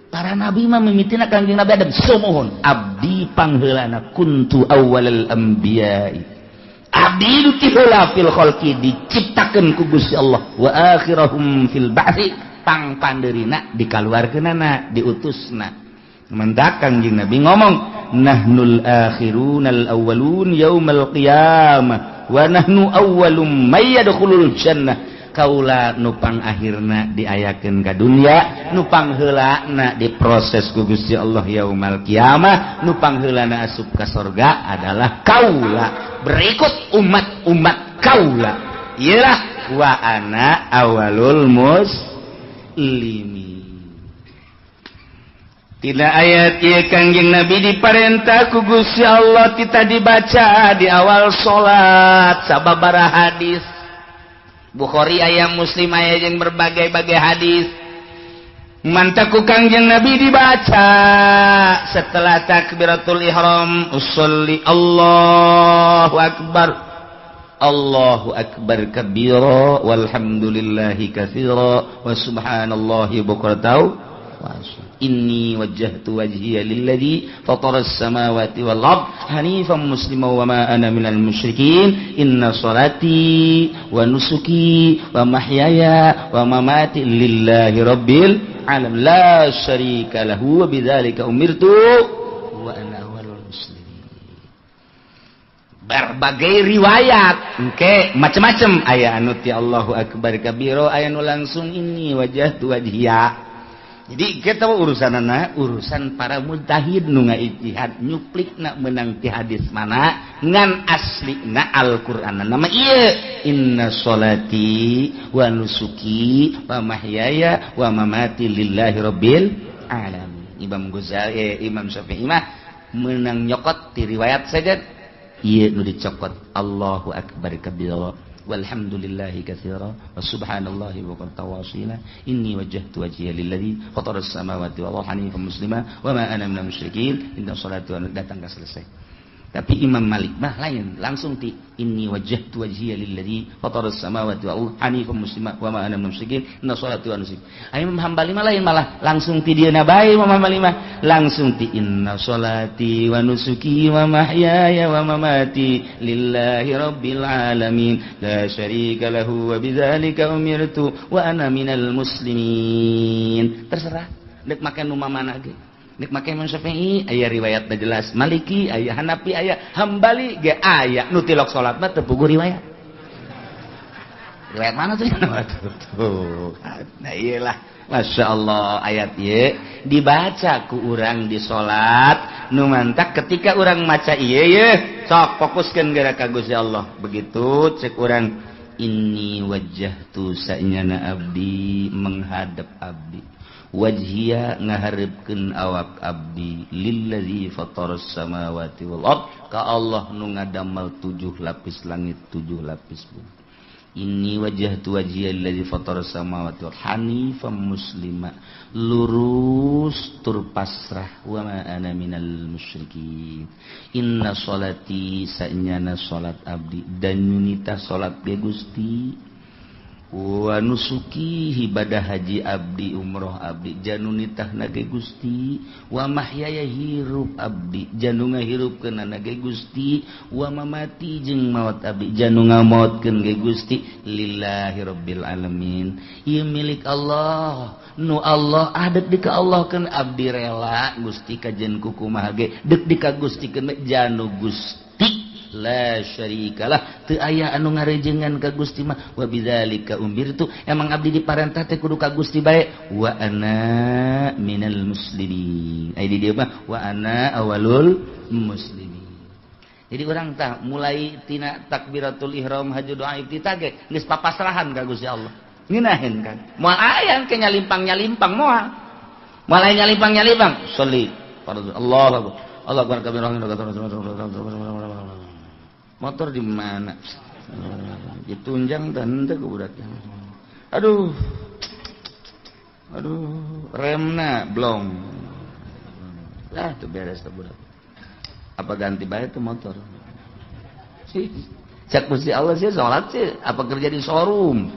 para nabi mah mimitina Kangjeng Nabi Adam sumuhun abdi pangheulana kuntu awwalal anbiya'i abdi nu ti heula fil khalqi diciptakeun ku Gusti Allah wa akhirahum fil ba'si pangpandeurina dikaluarkeunana diutusna. Mantak Kangjeng Nabi ngomong nahnul akhirunal awwalun yaumal qiyamah wa nahnu awwalum may yadkhulul jannah. Kaula nu pangakhirna diayakeun ka dunya, nu pangheulana diproses ku Gusti Allah yaumal qiyamah, nu pangheulana asup ka sorga adalah kaula berikut umat-umat kaula. Iyalah wa ana awwalul muslimin. Tina ayat ieu Kangjeng Nabi diparentah ku Gusti Allah tita dibaca di awal salat sababaraha hadis Bukhari aya, Muslim aya jeung berbagai-bagai hadis. Mantak ku Kangjeng Nabi dibaca setelah takbiratul ihram usolli Allahu akbar Allahu akbar kabira walhamdulillahi katsira wa subhanallahi bukratan wa asila. Inni wajjahtu wajhiya lilladzi fataras samawati wal ard hanifan musliman wa ma ana minal musyrikin. Inna salati wa nusuki wa mahyaya wa mamati lillahi rabbil alamin la syarika lahu wa bidzalika umirtu wa ana awwalul muslimin. Berbagai riwayat engke macam-macam aya anu ti Allahu akbar kabira, aya nu langsung inni wajjahtu wajhiya. Jadi kita urusanana urusan para mujtahid nu ngaijtihad nyuplikna meunang ti hadis mana ngan aslina Al-Qur'an nama ieu inna sholati wa nusuki wa mahyaya wa mamati lillahi rabbil alamin. Imam Ghazali, Imam Syafi'i mah meunang nyokot ti riwayat saja ieu nu dicokot Allahu akbar kabira walhamdulillahi katsira wa subhanallahi wa qad tawasila inni wajjahtu wajhiya lilladzi fataras samawati wal arda hanifan muslima wa ma ana minal musyrikin. Inna salati wa datang ka selesai. Tapi Imam Malik mah lain, langsung ti inni wajjahtu wajhiya lilladzi fataras samawati wal arda hanifan muslima wa ma ana minal musyrikin inna salati wa nusuki. Imam Hambali mah lain, malah langsung ti dieuna bae. Imam Hambali mah langsung ti inna salati wa nusuki wa mahyaya wa mamati lillahi rabbil alamin la syarika lahu wa bidzalika umirtu wa ana minal muslimin. Terserah dek make nu mana ge. Nek make Imam Syafi'i aya riwayatna jelas, Maliki aya, Hanafi aya, Hambali ge aya. Nu tilok salat mah teu puguh riwayat. Riwayat mana tuh? Tuh. Nah iyalah, Masya Allah ayat ieu dibaca ku urang di salat nu mantak ketika urang maca ieu ye sok fokuskeun geura ka Gusti Allah. Begitu cek urang inni wajjahtu sanyana abdi menghadap abdi Wajhiya ngaharepkeun awak abdi lillazi fataras samawati wal ard ka Allah nu ngadamel 7 lapis langit 7 lapis bumi. Inni wajjahtu wajhiya lillazi fataras samawati wal hanifan muslima lurus tur pasrah wa ma ana minal musyrikin. Inna sholati sanyana salat abdi dan nyunita salat ge Gusti wa nusuki ibadah haji abdi umroh abdi janunitah nage Gusti wa mahyaya hirup abdi janu ngahirupkeun nage Gusti wa mamati jeung maot abdi janu ngamaotkeun ge Gusti lillahi rabbil alamin. Ieu milik Allah nu Allah ah dek di ka Allah keun abdi rela Gusti kajen kukumaha ge dek di ka Gusti keun janu Gusti la syarikalah teu aya anu ngarejengan ka Gusti mah wa bidzalika umirtu emang abdi diparentah teh kudu ka Gusti bae wa ana minal muslimin. Ai di dieu mah wa ana awalul muslimin. Jadi urang tah mulai tina takbiratul ihram haji doa iftitah ge geus papasrahan ka Gusti Allah. Ngeunaheun kan moal aya ke nyalimpang-nyalimpang moal. Moal aya nyalimpang-nyalimpang sholli fardhu Allahu akbar Allahu akbar kabir. Motor di mana? Ditunjang dan henteu ku budaknya. Aduh. Aduh, remna blong. Lah tuh beres tuh budak. Apa ganti bae tuh motor? Sih, cek Gusti Allah sih salat sih, apa kerja di showroom?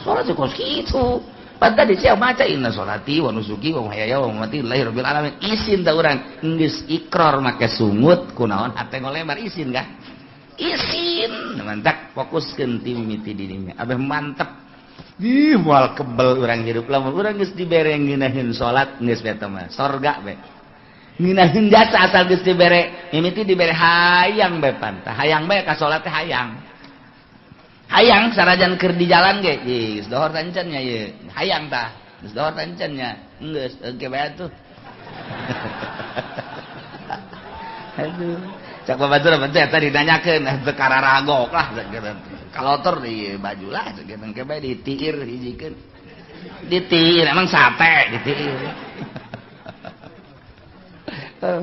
Salat sih kos kitu. Pan tadi sia maca inna sholati wa nusuki wa mahyaya wa mamati lillahi rabbil alamin. Isin tah urang geus ikrar make sungut kunaon hate ngolemar isin kah? Isin mantap fokuskeun ti mimiti dirinya abeh mantep ih moal kebel urang hirup lamun urang geus dibere ngeunaheun salat geus eta mah sorga be ngeunaheun jasa asal geus dibere mimiti dibere hayang be pantah hayang bae ka salat teh hayang hayang sarajan keur di jalan ge geus dohor tancan nya ieu hayang tah geus dohor tancan nya geus engke bae atuh. Aduh cak babatur apa tadi ditanyakeun teu kararagok lah kalotor di baju lah engke bae ditiir hijikeun ditiir emang sate ditiir.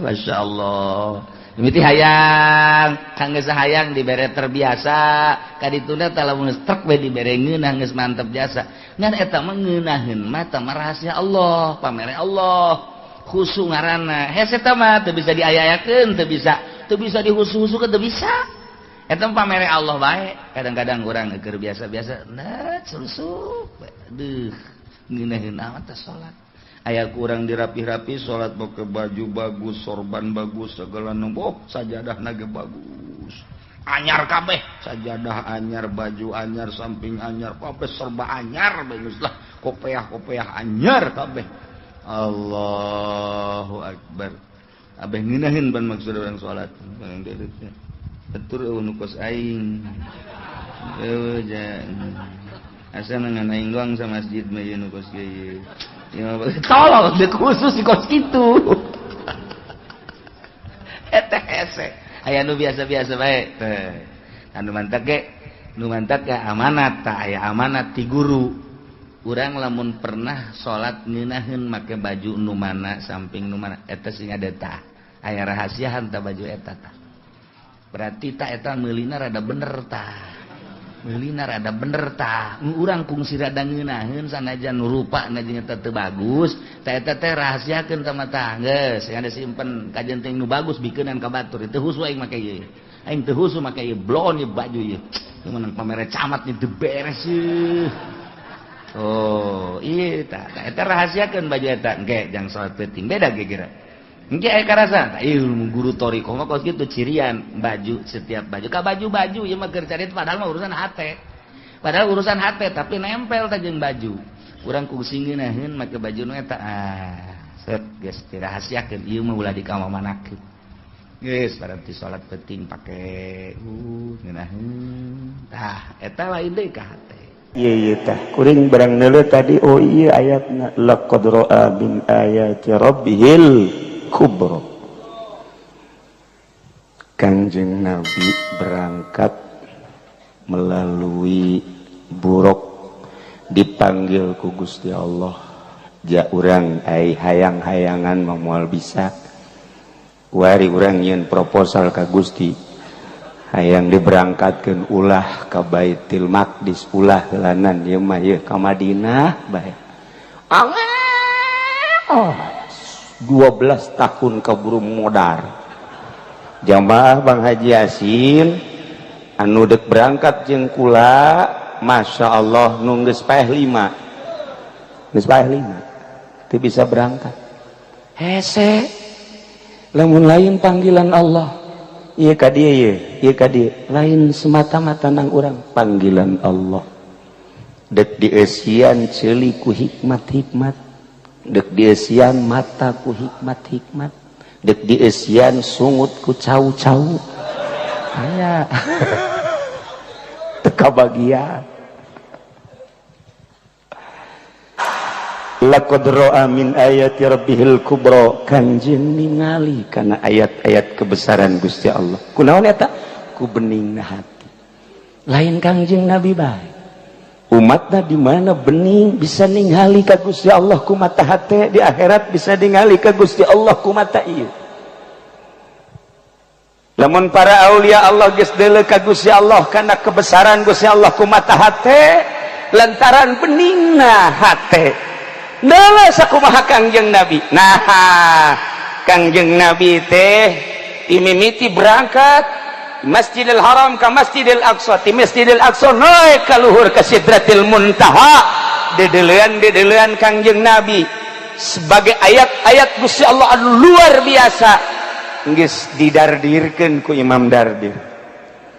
Masya Allah mimiti hayang kang geus hayang dibere terbiasa kadituna tah lamun geus trek we dibere ngeunah geus mantep jasa ngan eta mah ngeunaheun mah tah rahasia Allah pamere Allah khusu ngaranna hese eta mah teu bisa diaya-ayakeun teu bisa dihusu-husukeun teu bisa eta mah pamere Allah bae. Kadang-kadang urang keur biasa-biasa nah surusuk aduh ngeunaheun amat teh salat aya kurang dirapih-rapi salat pakai baju bagus sorban bagus segala nomboh sajadahna ge bagus anyar kabeh sajadah anyar baju anyar samping anyar kabeh serba anyar bagus lah kopeah-kopeah anyar kabeh. Allahu akbar abeh ngeunaheun ban maksud urang salat betul eueuh nu kos aing eueuh asa ngan aing doang sa masjid mah ieu nu kos ieu. Tolol deuk khusus di kos kitu. Eta hese aya nu biasa-biasa bae teh anu mantak ge nu mantak ge amanat tah aya amanat ti guru. Urang lamun pernah salat ngeunaheun make baju nu mana samping nu mana eta sing ada tah aya rahasiahan tah baju eta tah berarti tah eta meulina rada bener tah meulina rada bener tah urang kungsi rada ngeunaheun sanajan rupana jeung eta teu bagus tah eta teh rahasiakeun ka mata geus sing ada simpen kajen teh nu bagus bikeunan ka batur teu husu aing make ieu aing teu husu make ieu blon ieu baju ieu menang pamere camat nih teu beres ieu. Oh, iya tah eta rahasiakeun baju eta engke jang salat peuting beda ge kira. Engke aya karasa tah ieu guru thariqah mah kos kitu cirian baju setiap baju ka baju-baju ieu mah keur carit padahal mah urusan hate. Padahal urusan hate tapi nempel tah jeung baju. Urang kungsi ngeunaheun make baju nu eta ah set geus dirahasiakeun ieu mah ulah dikamamanakeun. Geus berarti salat peuting pake ngeunaheun. Tah eta lain deui ka hate. Iya iya tah kuring barang neuleuh tadi oh iya ayatna laqad ra'a min ayati rabbihil kubra. Kanjeng Nabi berangkat melalui buruk dipanggil ku Gusti Allah Ja urang ai hayang-hayangan mah moal bisa. Kuari urang nyieun proposal ka Gusti. Hayang diberangkatkeun ulah ka Baitul Maqdis, ulah heulanan ieu mah ieu ka Madinah bae. Oh, 12 tahun kaburu modar. Jamaah Bang Haji Yasin anu dek berangkat jeung kula, Masya Allah nu geus paeh 5. Geus paeh 5. Teu bisa berangkat. Hese. Lamun lain panggilan Allah. Ieu ka dieu ieu, ieu ka dieu. Lain semata-mata nang urang panggilan Allah. Dek dieusian ceuli ku hikmat-hikmat. Dek dieusian mata ku hikmat-hikmat. Dek dieusian sungut ku cau-cau. Aya. Teu kabagian. Laqad ra'a min ayati rabbihil kubra, kanjeng ningali kana ayat-ayat kebesaran Gusti Allah. Kunaon eta? Ku beningna hati. Lain Kangjeng Nabi bae. Umatna di mana bening bisa ningali ka Gusti Allah ku mata hate, di akhirat bisa ningali ka Gusti Allah ku mata ieu. Lamun para aulia Allah geus deuleu ka Gusti Allah kana kebesaran Gusti Allah ku mata hate, lantaran beningna hate. Deuleu sakumaha Kangjeng Nabi. Nah, Kangjeng Nabi teh dimimiti berangkat Masjidil Haram ka Masjidil Aqsa, ti Masjidil Aqsa naik ka luhur ka Sidratil Muntaha. Dedelean-dedelean Kangjeng Nabi sebagai ayat-ayat Gusti Allah anu luar biasa geus didardirkeun ku Imam Dardir.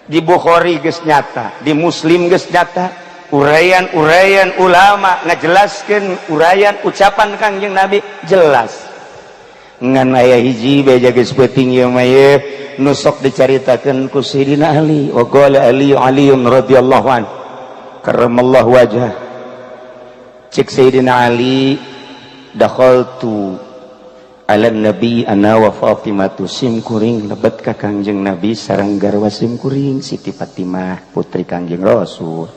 Di Bukhari geus nyata, di Muslim geus nyata. Uraian-uraian ulama ngajelaskeun uraian ucapan Kangjeng Nabi jelas. Ngan aya hiji beja geus peuting ieu mah ieu nu sok dicaritakeun ku Sayyidina Ali. Wa qala Ali Aliun radhiyallahu an karramallahu wajhah. Cek Sayyidina Ali, dakhaltu ala nabi ana wa Fatimatu, sim kuring lebet ka Kangjeng Nabi sareng garwa sim kuring Siti Fatimah putri Kangjeng Rasul.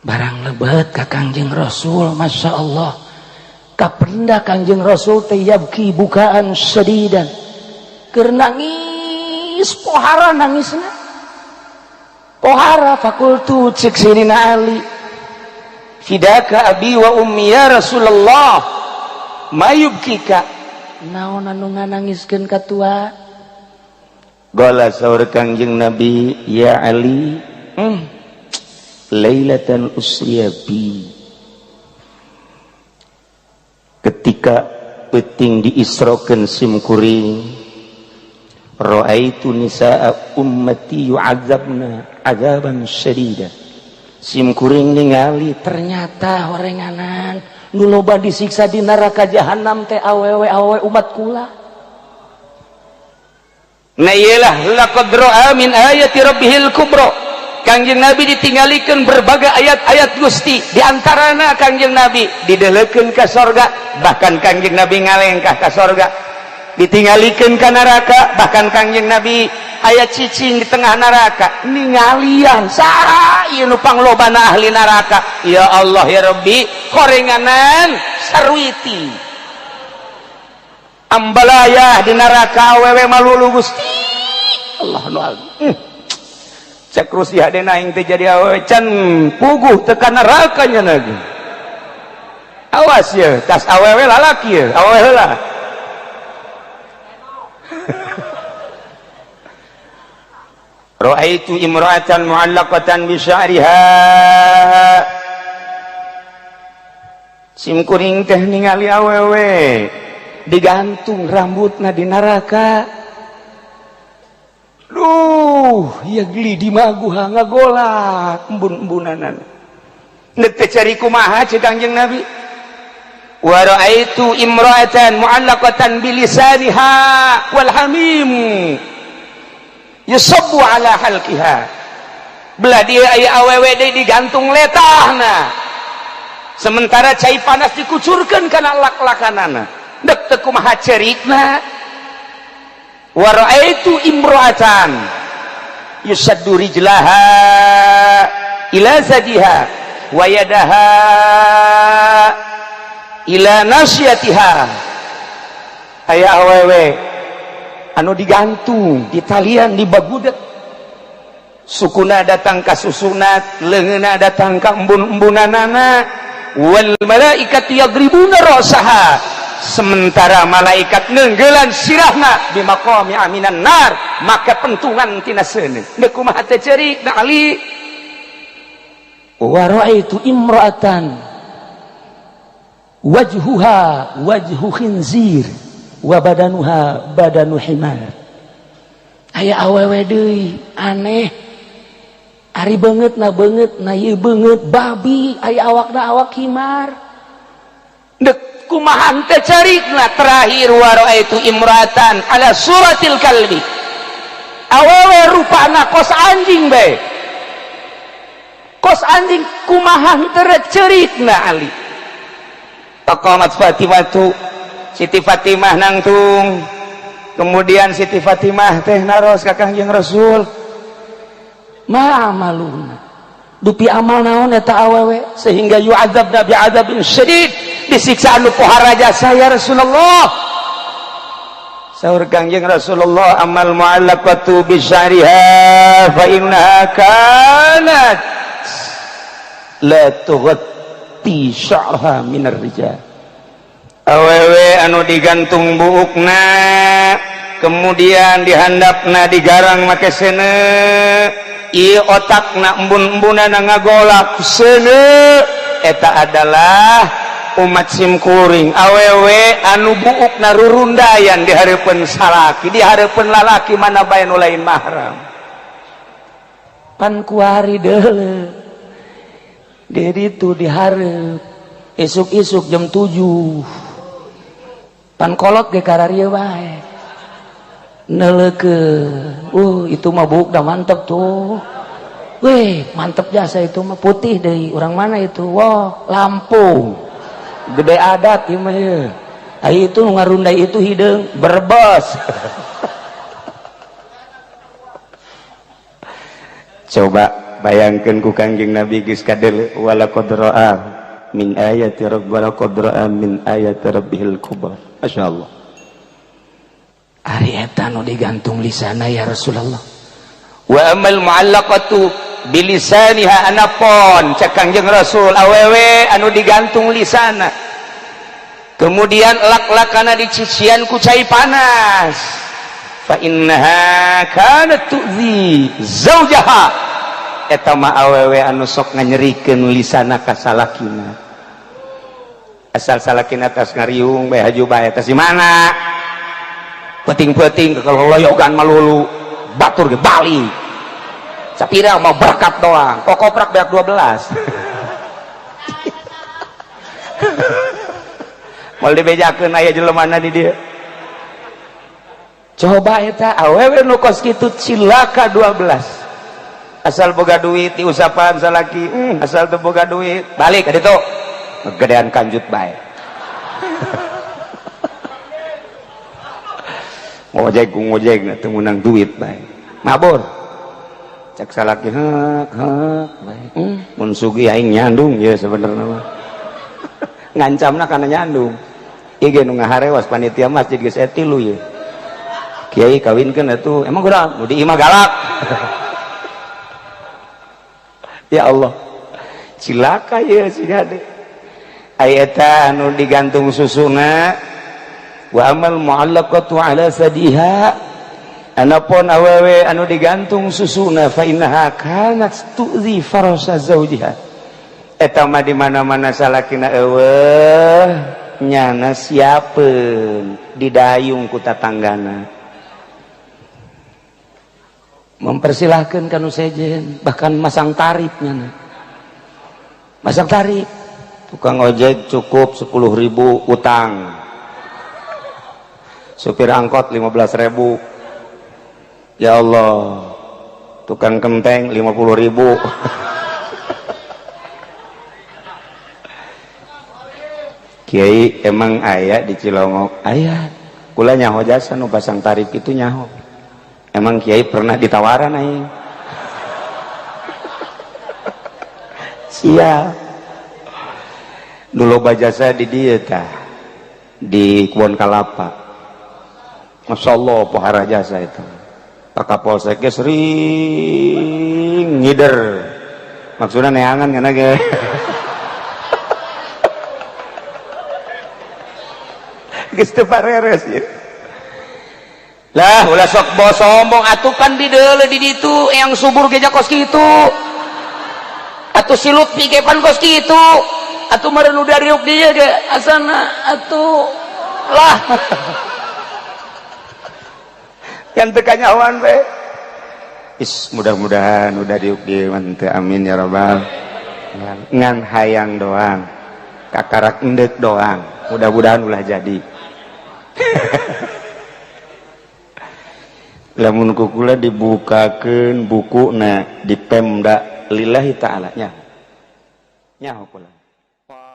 Barang lebet ka Kangjeng Rasul, Masya Allah, kapenda Kangjeng Rasul teh yabki bukaan sedidan, keur nangis pohara nangisna pohara. Fakultu cek Sayyidina Ali, fidaka abi wa ummi ya Rasulullah, mayubkika, naon anu nganangiskeun ka tua? Gola saur Kangjeng Nabi, ya Ali, lailatan usriya bi, ketika peuting diisrokeun sim kuring, raaitu nisaa ummati yu'adzabna adzaban syadida. Sim kuring ningali ternyata horenganan nu loba disiksa di neraka jahanam teh awewe-awewe umat kula. Nah iyalah laqad ra'a min ayati rabbihil kubra. Kangjeng Nabi ditinggalikeun berbagai ayat-ayat Gusti, di antarana Kangjeng Nabi didelekeun ka sorga, bahkan Kangjeng Nabi ngalengkah ka sorga, ditinggalikeun ka neraka, bahkan Kangjeng Nabi aya cicing di tengah neraka ningalian saha ieu nu panglobana ahli neraka. Ya Allah ya Rabbi, horenganan sarwiti ambalayah di neraka awewe malulu Gusti Allah nu agung. Cek rusia dena aing teh jadi awewe can puguh teu ka neraka nya lagi. Awas ya, tas awewe lalaki ya, awewe heula. Ra'aitu imra'atan mu'allaqatan bi sya'riha. Sim kuring teh ningali awewe digantung rambutna di neraka. Duh, ya geli di maguha ngagolak embun-embunanan. Nek teh cari kumaha cek Kangjeng Nabi. Wa ra'aitu imra'atan mu'allaqatan bilisaniha wal hamim yusabbu ala halqiha. Belah dia aya awewe deui digantung letahna. Sementara cai panas dikucurkeun kana lak-lakanana. Dek teu kumaha cerikna. Wa ra'aitu imra'atan yusaddu rijlaha ila zadiha wa yadaha Ila nasyatiha, aya awewe anu digantung di talian di bagudet, sukuna datang ka susuna, leungeunna datang ka embun-embunanana. Wal malaikatu yadribuna ra'saha, sementara malaikat neunggelan sirahna bi maqami aminan nar, maka pentungan tina seuneu. Deuk kumaha teh ceurik na Ali? Wa ra'aitu imra'atan wajhuha wajhu khinzir wa badanuha badanu himar. Aya awewe deui aneh, ari beungeut na beungeut na ieu beungeut babi, aya awakna awak himar. Dek kumaha teh carikna? Terakhir, wa raaitu imra'atan ala suratil kalbi, awewe rupana kos anjing bae, kos anjing. Kumaha teu cerikna Ali? Faqamat Fatimah tu, Siti Fatimah nangtung. Kemudian Siti Fatimah teh naros ka Kangjeng Rasul, ma amaluna, dupi amal naon eta awewe sehingga yu'adzabna bi'adzabin syadid, disiksa anu pohara jasa ya Rasulullah? Saur Kangjeng Rasulullah, amal mu'allaqatu bisyariha fa innaha kanat la tughatti sya'raha minar rijal. Awewe anu digantung buukna, kemudian dihandapna digarang make seuneu, ieu otakna embun-embunana ngagolak seuneu, eta adalah umat simkuring. Awewe anu buukna rurundayan di hareupeun salaki, di hareupeun lalaki mana bae nu lain mahram. Pan kuari deuleu di ditu dihareup isuk-isuk jam 7, pan kolot ge kararieu wae neuleukeun. Itu mah buuk dah mantep tuh. Weh, mantep jasa itu mah, putih deui. Orang mana itu? Wah, Lampung, gede adat ieu mah ye. Ai itu nu ngarundai itu hideung Brebes. Coba bayangkeun ku Kangjeng Nabi geus kadeuleu, wala qad ra'a min ayati rabb, wala qad ra'a min ayati rabbihil kubra. Masyaallah. Ari eta nu digantung lisana ya Rasulullah? Wa amal mu'allaqatu bilisaniha, anapon cek Kangjeng Rasul awewe anu digantung lisana, kemudian lak-lakana dicician ku cai panas, fa innaha kanat tu'zi zaujaha, eta mah awewe anu sok nganyerikeun lisana ka salakina. Asal salakina tas ngariung bae, haju bae, tas di mana penting-penting kalau loyogan malulu, batur ge balik sapira mau berkat doang kok koprak beak 12. Mau dibejakeun aya jelemana di dieu. Coba eta awewe nu kos kitu cilaka 12. Asal boga duit diusapan salaki, asal teu boga duit balik ka ditu gedean kanjut bae. Ngojek ngojek teu meunang duit bae, mabur cek salaki, hek hek bae. Mun sugih aing nyandung ya sebenarnya mah. Ngancamna kana nyandung. Ieu ge nu ngaharewas panitia masjid geus aya tilu ieu. Kiai kawinkeun atuh, emang kurang nu di imah galak. Ya Allah, cilaka ieu si hade. Aya eta anu digantung susuna. Wa amal mu'allaqatu ala sadiha, anapun awewe anu digantung susuna, fa innaha kanat tu'zi farasa zaujiha, eta mah di mana-mana salakina eueuh nyana siapeun didayung ku tatanggana, mempersilahkan kanu sejen, bahkan masang tarif nyana, masang tarif tukang ojek cukup 10.000 utang, supir angkot 15.000, ya Allah, tukang kenteng 50.000. Kiai emang aya di Cilongok aya kula nyaho jasa nu pasang tarif itu nyaho. Emang kiai pernah ditawaran aing? Siap. Nu loba jasa di dieu tah di Kebon Kalapa. Masya Allah pohara jasa itu. Pak Kapolsek ge sering ngider. Maksudna neangan kana ge. Geus teu pareres ieu. Lah ulah sok bawa sombong atuh pan di deuleu di ditu yang subur ge kos kitu. Atuh si Lutfi ge pan kos kitu. Atuh meureun udah riuk dieu ge asana atuh lah. Kan teu kanyahoan we. Is mudah-mudahan udah diuk dieu mah teu, amin ya rabbal. Ngan hayang doang. Kakarak endek doang. Mudah-mudahan ulah jadi. Lamun kukula dibukakeun bukuna di Pemda lillahi ta'ala nya. Nyaho kula.